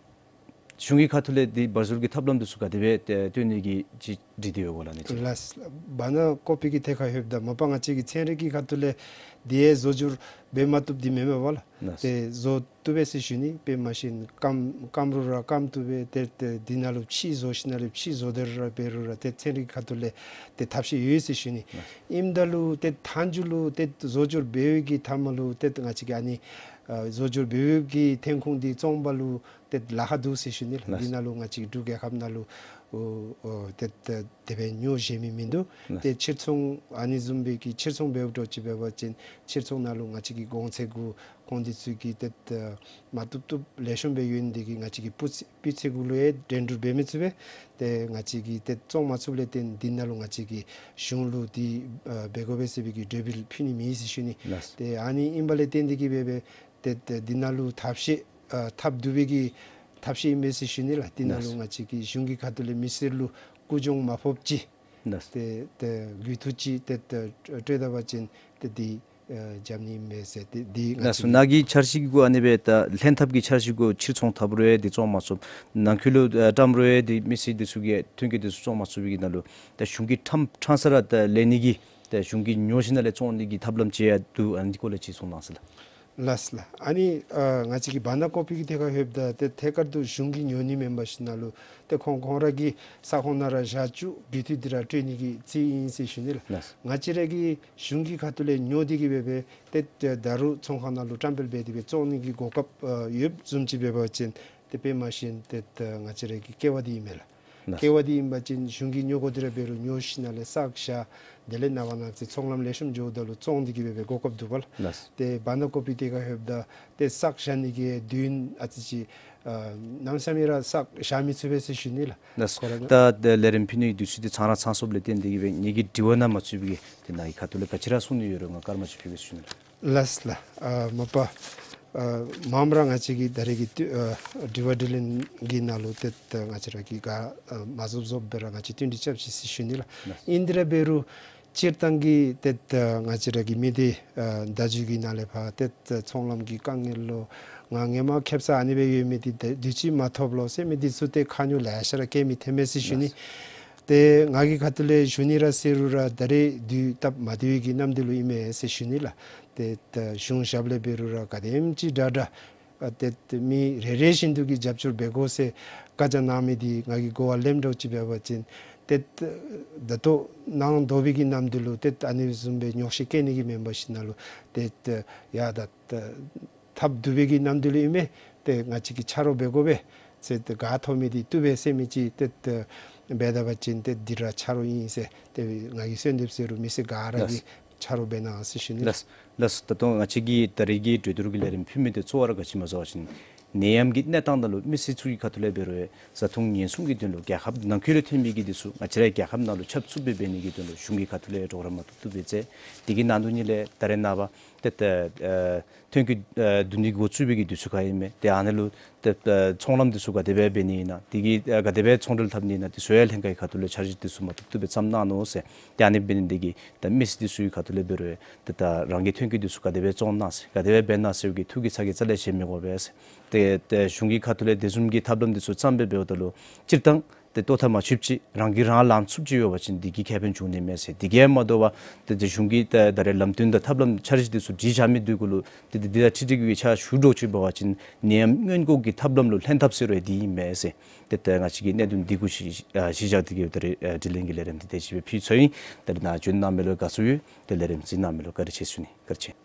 གཞུང་གི་ཁ་ཐུག་ལས་འདི་བར་འཛུལ་གྱི་ཐབས་ལམ་འདི་ཚུ་ག་དེ་སྦེ་ཏེ་བཏོན་ནི་གི་ཅིག་སྒྲིག་སྟེ་ཡོད་གོ་ལགས་ཨ་ནི་ཅིག། ལགས། བ་ན་ཀོ་པི་གི་ཐད་ཁར་ལྷོདཔ་ད་མ་པ་ང་བཅས་ཀྱི་ཚན་རིག་གི་ཁ་ཐུག་ལས་འདི་ཡང་བཟོ་སྒྱུར་འབད་མ་བཏུབ་འདི་མེན་མས་པ་ལགས། ལགས། ཏེ་བཟོ་བཏུབ་པས་ཟེར་ཞུ་ནི། དཔེ་མ་ཤེས་སྐམ་སྐམ་རུང་ར་སྐམ་བཏུབ་པས། ཏེ་ཏེ་འདི་ནང་ལུ་ཕྱེ་བཟོ་ཞིནམ་ལས་ཕྱེ་བཟོ་སྟེ་ར་འབད་རུང་ར་ཏེ་ཚན་རིག་ཁ་ཐུག་ལས་ཏེ་ཐབས་ཤེས་ཡོད་ཟེར་ཞུ་ནི། ལགས། ཨིནམ་ད་ལུ་ཏེ་མཐའ་མཇུག་ལུ་ཏེ་བཟོ་སྒྱུར་འབད་བའི་གི་མཐའ་མ་ལུ་ཏེ་ང་བཅས་ཀྱི་ཨ་ནི་ཨ་བཟོ་སྒྱུར་འབད་བའི་གི་ཐོན་ཁུངས་འདི་བཙོང་པ་ལུ་ཏེ་ལཱ་ཁག་འདུག་ཟེར་ཞུ་ནི་ལགས། ལགས། འདི་ནང་ལུ་ང་བཅས་འབྲུག་རྒྱལ་ཁབ་ནང་ལུ་ཨོ་ཨོ་ཏེ་ཏེ་དེ་སྦེ་ཉོ་བཞེས་མི་མིན་འདུག། ལགས། ཏེ་ཕྱིར་ཚོང་ཨ་ནི་བཟུམ་སྦེ་གི་ཕྱིར་ཚོང་འབདཝ་འདྲཝ་ཅིག་འབད་བ་ཅིན་ཕྱིར་ཚོང་ནང་ལུ་ང་བཅས་ཀྱི་གོང་ཚད་གུ་ཁོང་འདི་ཚུ་གིས་ཏེ་ཨ་མ་བཏུབ་བཏུབ་ལེགས་ཤོམ་སྦེ་ཡོད་ནི་འདི་གིས་ང་བཅས་ཀྱིས་སྤུས་ཚད་སྤུས་ཚད་གུ་ལུ་ཡང་འགྲན་བསྡུར་འབད་མི་ཚུགས་པས། ཏེ་ང་བཅས་ཀྱིས་ཏེ་བཙོང་མ་ཚུགསཔ་ལས་བརྟེན་འདི་ནང་ལུ་ང་བཅས་ཀྱིས་གཞུང་ལུ་འདི་ཨ་འབད་དགོ་པས་ཟེར་བའི་གི་གྲོས་འབུལ་ཕུལ་ནི་མེད་ཟེར་ཞུ་ནི། ལགས། ཏེ་ཨ་ནི་ཨིན་པ་ལས་བརྟེན་འདི་གིས་འབད་སྦེ་ཏེ་ཏེ་འདི་ནང་ལུ་ཐབས་ཤེས་ཨ་ཐབས་སྡུག་པའི་གི་ཐབས་ཤེས་ཨིན་མས་ཟེར་ཞུ་ནི་ལགས། འདི་ནང་ལུ། ལགས། ང་བཅས་ཀྱི་གཞུང་གི་ཁ་ཐུག་ལས་མི་སེར་ལུ་ཀུན་སྦྱོང་མ་ཕོགཔ་ཅིག། ལགས། ཏེ་ཏེ་དགོས་ཐུག་ཅིག་ཏེ་ཏེ་སྤྲོད་ད་པ་ཅིན་ཏེ་འདི་ཨ་འཇམ་ནི་མས་ཟེར་ཏེ་འདི་ང་ལགས་སོ། བཅས་ནཱ་གི་འཆར་གཞི་གུ་ཨ་ནི་སྦེ་ད་ལྷན་ཐབས་ཀྱི་འཆར་གཞི་གུ་ཕྱིར་ཚོང་འཐབ་རུང་ཡང་འདི་བཙོང་མ་ཚུགས། ནང་འཁོད་ལུ་ཨ་བཀྲམ་རུང་ཡང་འདི་མི་སེར་འདི་ཚུ་གི་ཐོན་སྐྱེད་འདི་ཚུ་བཙོང་མ་ཚུགས་པའི་གི་ནང་ལུ་ད་གཞུང་གིས་ཕྲང་ཕྲང་ས་ར་ད་ལེན་ནི་གི་ད་གཞུང་གིས་ཉོ་ཞིནམ་ལས་བཙོང་ནི་གི་ཐབས་ལམ་ཅིག་ཡང་འདུག། ཨ་ནི་འདི་སྐོར་ལས་ཅིག་གསུང་གནང་ཟེར་ལགས། ལགས་ལགས། ཨ་ནི་ཨ་ང་བཅས་ཀྱི་བ་ན་ཀོ་པི་གི་ཐད་ཁར་ལྷོདཔ་ད་ཏེ་ཐད་ཀར་དུ་གཞུང་གིས་ཉོ་ནི་མེན་པར་ཞིནམ་ལས་ཏེ་ཁོང་ཁོང་ར་གི་ས་ཁོངས་ནང་ར་བཞག་བཅུག་དགོས་ཐུག་འདི་ར་སྤྲོད་ནི་གི་རྩིས་ཨིན་ཟེར་ཞུ་ནི་ལགས། ལགས། ང་བཅས་ར་གིས་གཞུང་གི་ཁ་ཐུག་ལས་ཉོ་སྟེ་གིས་འབད་སྦེ་ཏེ་ད་རུང་ཚོང་ཁང་ནང་ལུ་བཀྲམ་སྤེལ་འབད་དེ་སྦེ་བཙོང་ནི་གི་གོ་སྐབས་ཨ་ཡོདཔ་བཟུམ་ཅིག་འབད་བ་ཅིན་ཏེ་དཔེ་མ་ཤེས་ཏེ་ད་ང་བཅས་ར་གི་ཀེ་བ་འདི་ཨིན་མས་ལགས། ལགས། ཀེ་བ་འདི་ཨིན་པ་ཅིན་གཞུང་གིས་ཉོ་དགོ་འདི་ར་འབད་རུང་ཉོ་ཞིནམ་ལས་བསགས་བཞག། དེ་ལས་ནངས་པ་གནངས་ཚེ་ཚོང་ལམ་ལེགས་ཤོམ་འགྱོཝ་ད་ལུ་བཙོང་སྟེ་གི་སྦེ་འབད་དགོ་སྐབས་འདུག་པ་ལགས། ལགས། ཏེ་བར་ན་ཀོ་པི་དེ་ཁར་ལྷོདཔ་ད་ཏེ་བསགས་བཞག་ནི་གི་དུས་ཨ་ཙི་ཅིག་ཨ་གནམ་མེད་ས་མེད་ར་བསགས་བཞག་མི་ཚུགས་པས་ཟེར་ཞུ་ནི་ལགས། ལགས། ཁོ་ར་ད་ད་ལས་རིམ་ཕུལ་ནི་དུས་ཚོད་འདི་ཚང་ར་ཚང་སོངམ་ལས་བརྟེན་ཏེ་གི་སྦེ་ངེ་གི་དྲི་བ་ནང་མ་ཚུད་པའི་གི་ཏེ་ནཱ་གི་ཁ་ཐུག་ལས་ག་ཅི་ར་གསུང་ནི་ཡོད་རུང་ང་སྐར་མ་ཅིག་ཕུལ་གེ་ཟེར་ཞུ་ནི་ལགས། ལགས་ལགས། ཨ་མ་པ་ཨ་མངམ་ར་ང་བཅས་ཀྱི་ད་རེས་ཀྱི་ཏེ་ཨ་དྲི་བ་དྲིས་ལན་གྱི་ནང་ལུ་ཏེ་ད་ང་བཅས་ར་གིས་ག་ཨ་མ་རྫོགས་རྫོགསཔ་སྦེ་ར་ང་བཅས་བསྟུན་གྲོས་རྐྱབ་ཅི་ཟེར་ཞུ་ནི་ལགས། ལགས། ཨིན་དེ་ར་འབད་རུང་སྤྱིར་བཏང་གི་ཏེ་ད་ང་བཅས་ར་གི་མི་སྡེ་ཨ་བརྡ་བརྒྱུད་ཀྱི་ནང་ལས་ཕར་ཏེ་ད་ཚོང་ལམ་གྱི་དཀའ་ངལ་ལུ་ང་ཧེ་མ་ཁེབ་ས་ཨ་ནི་སྦེ་ཡོད་མི་འདི་ད་དུས་ཅི་མ་ཐོབ་ལོ་ཟེར་མི་འདི་ཚུ་ཏེ་ཁ་ཉོག་ལེ་ཤ་ར་སྐྱེ་མི་ཐོན་མས་ཟེར་ཞུ་ནི། ལགས། ཏེ་ང་གི་ཁ་ཐུག་ལས་ཞུ་ནི་ར་ཟེར་རུང་ར་ད་རེས་དུས་སྟབས་མ་བདེ་བའི་གི་ནམ་དུས་ལུ་ཨིན་མས་ཟེར་ཞུ་ནི་ལགས། ཏེ་ད་གཞུང་ཞབས་ལས་འབད་རུང་ར་ག་དེམ་ཅིག་དྲག་དྲག་ཨ་ཏེ་ཏེ་མི་རེ་རེ་བཞིན་དུ་གིས་རྒྱབ་སྐྱོར་འབད་དགོ་ཟེར་བཀའ་རྒྱ་གནང་མི་འདི་ང་གིས་གོ་བ་ལེན་དོ་ཅིག་འབད་བ་ཅིན་ཏེ་ད་ལྟོ་ནང་དོག་པའི་གི་ནམ་དུས་ལུ་ཏེ་ཨ་ནི་བཟུམ་སྦེ་ཉོགས་བཤད་སྐྱེ་ནི་གི་མེན་པར་ཞིནམ་ལས་ཏེ་ཡ་ད་ད་ཐབས་སྡུག་པའི་གི་ནམ་དུས་ལུ་ཨིན་མས། ཏེ་ང་བཅས་ཀྱིས་ཆ་རོགས་འབད་དགོ་པས་ཟེར་ཏེ་ག་ཐོབ་མི་འདི་བཏུབ་པས་ཟེར་མི་ཅིག་ཏེ་ད་འབད་ད་པ་ཅིན་ཏེ་འདི་ར་ཆ་རོགས་ཨིན་ཟེར་ཏེ་ང་གིས་གསོལ་འདེབས་ཟེར་རུང་མི་སེར་ག་ར་གིས་ལགས། ཆ་རོགས་འབད་གནང་ཟེར་ཞུ་ནི། ལགས། ལགས། ད་ལྟོ་ང་བཅས་ཀྱི་ད་རེས་ཀྱི་གྲོས་བསྡུར་གྱི་ལས་རིམ་ཕུལ་མི་འདི་གཙོ་བོ་ར་ག་ཅི་སྨོ་ཟེར་བ་ཅིན་ནད་ཡམས་ཀྱི་གནས་སྟངས་ནང་ལུ་མི་སེར་ཚུ་གི་ཁ་ཐུག་ལས་འབད་རུང་བཟའ་འཐུང་ཉེན་སྲུང་གི་དོན་ལུ་རྒྱལ་ཁབ་ནང་འཁོད་ལས་ཐོན་མི་གི་འདི་ཚུ་ང་བཅས་རའི་རྒྱལ་ཁབ་ནང་ལུ་ཁྱབ་ཚུགསཔ་སྦེ་འབད་ནི་གི་དོན་ལུ་གཞུང་གི་ཁ་ཐུག་ལས་གྲོགས་རམ་མ་ཐུབ་ཐུབ་སྦེ་མཛད། དེ་གི་ནང་དོན་ཉིད་ལས་ད་རེས་ནངས་པ་ཏེ་ད་ཨ་ཐོན་སྐྱེད་ཨ་བསྡུ་ནི་འགོ་བཙུགས་པའི་གི་དུས་ཚོད་ཁར་ཨིན་མས། ཏེ་ཨ་ནི་ལུ་ཏེ་ཨ་ཚོང་ལམ་འདི་ཚུ་ག་དེ་སྦེ་འབད་ནི་ཨིན་ན། དེ་གིས་ཨ་ག་དེ་སྦེ་ཚོང་འབྲེལ་འཐབ་ནི་ཨིན་ན། དེ་ཚུ་ཡང་ལྷན་ཁག་གི་ཁ་ཐུག་ལས་འཆར་གཞི་འདི་ཚུ་མ་ཐུབ་ཐུབ་སྦེ་བརྩམས་གནང་ནུག་ཟེར། ཏེ་ཨ་ནི་འབད་ནི་འདི་གིས་ད་མི་སེར་འདི་ཚུ་གི་ཁ་ཐུག་ལས་འབད་རུང་ཏེ་ད་རང་གི་ཐོན་སྐྱེད་འདི་ཚུ་ག་དེ་སྦེ་བཙོང་གནང་ཟེར་ག་དེ་སྦེ་འབད་གནང་ཟེར་བའི་གི་ཐུགས་ཀྱི་ཚ་གྱང་རྩ་ལས་བཞེས་མི་དགོ་པས་ཟེར། ཏེ་ཏེ་གཞུང་གི་ཁ་ཐུག་ལས་དེ་བཟུམ་གྱི་ཐབས་ལམ་འདི་ཚུ་བརྩམས་སྦེ་འབདཝ་ད་ལུ་སྤྱིར་བཏང་ཏེ་ལྟོ་ཐབས་མ་ཆོདཔ་ཅིག་རང་གིས་རང་ལངམ་ཚུགསཔ་ཅིག་ཡོད་པ་ཅིན་དེ་གིས་ཁེ་ཕན་འབྱུང་ནི་མས་ཟེར། དེ་གིས་མ་དོ་བར་ཏེ་ཏེ་གཞུང་གིས་ད་ད་རེས་ལམ་སྟོན་དང་ཐབས་ལམ་འཆར་གཞི་འདི་ཚུ་བསྒྲིགས་བཞག་མི་འདི་གུ་ལུ་ཏེ་ཏེ་འདི་དང་འཁྲིལ་ཏེ་གི་ཆ་ཞུ་འདྲཝ་ཅིག་འབད་བ་ཅིན་ནད་ཡམས་སྔོན་འགོག་གི་ཐབས་ལམ་ལུ་ལྷན་ཐབས་ཟེར་རུང་འདི་ཨིན་མས་ཟེར། ཏེ་ད་ང་བཅས་ཀྱིས་གནད་དོན་འདི་གུ་གཞི་ཨ་གཞི་བཞག་སྟེ་གི་ད་རེས་ཨ་དྲི་ལན་གྱི་ལས་རིམ་འདི་དེ་ཅིག་སྦེ་ཕུལ་ཚར་ཡི། ད་རེས་ནཱ་བྱོན་གནང་མི་ལུ་དགའ་བསུ་ཡོད། ཏེ་ལས་རིམ་གཟིགས་གནང་མི་ལུ་བཀའ་དྲིན་ཆེ་ཞུ་ནི། བཀའ་དྲིན་ཆེ།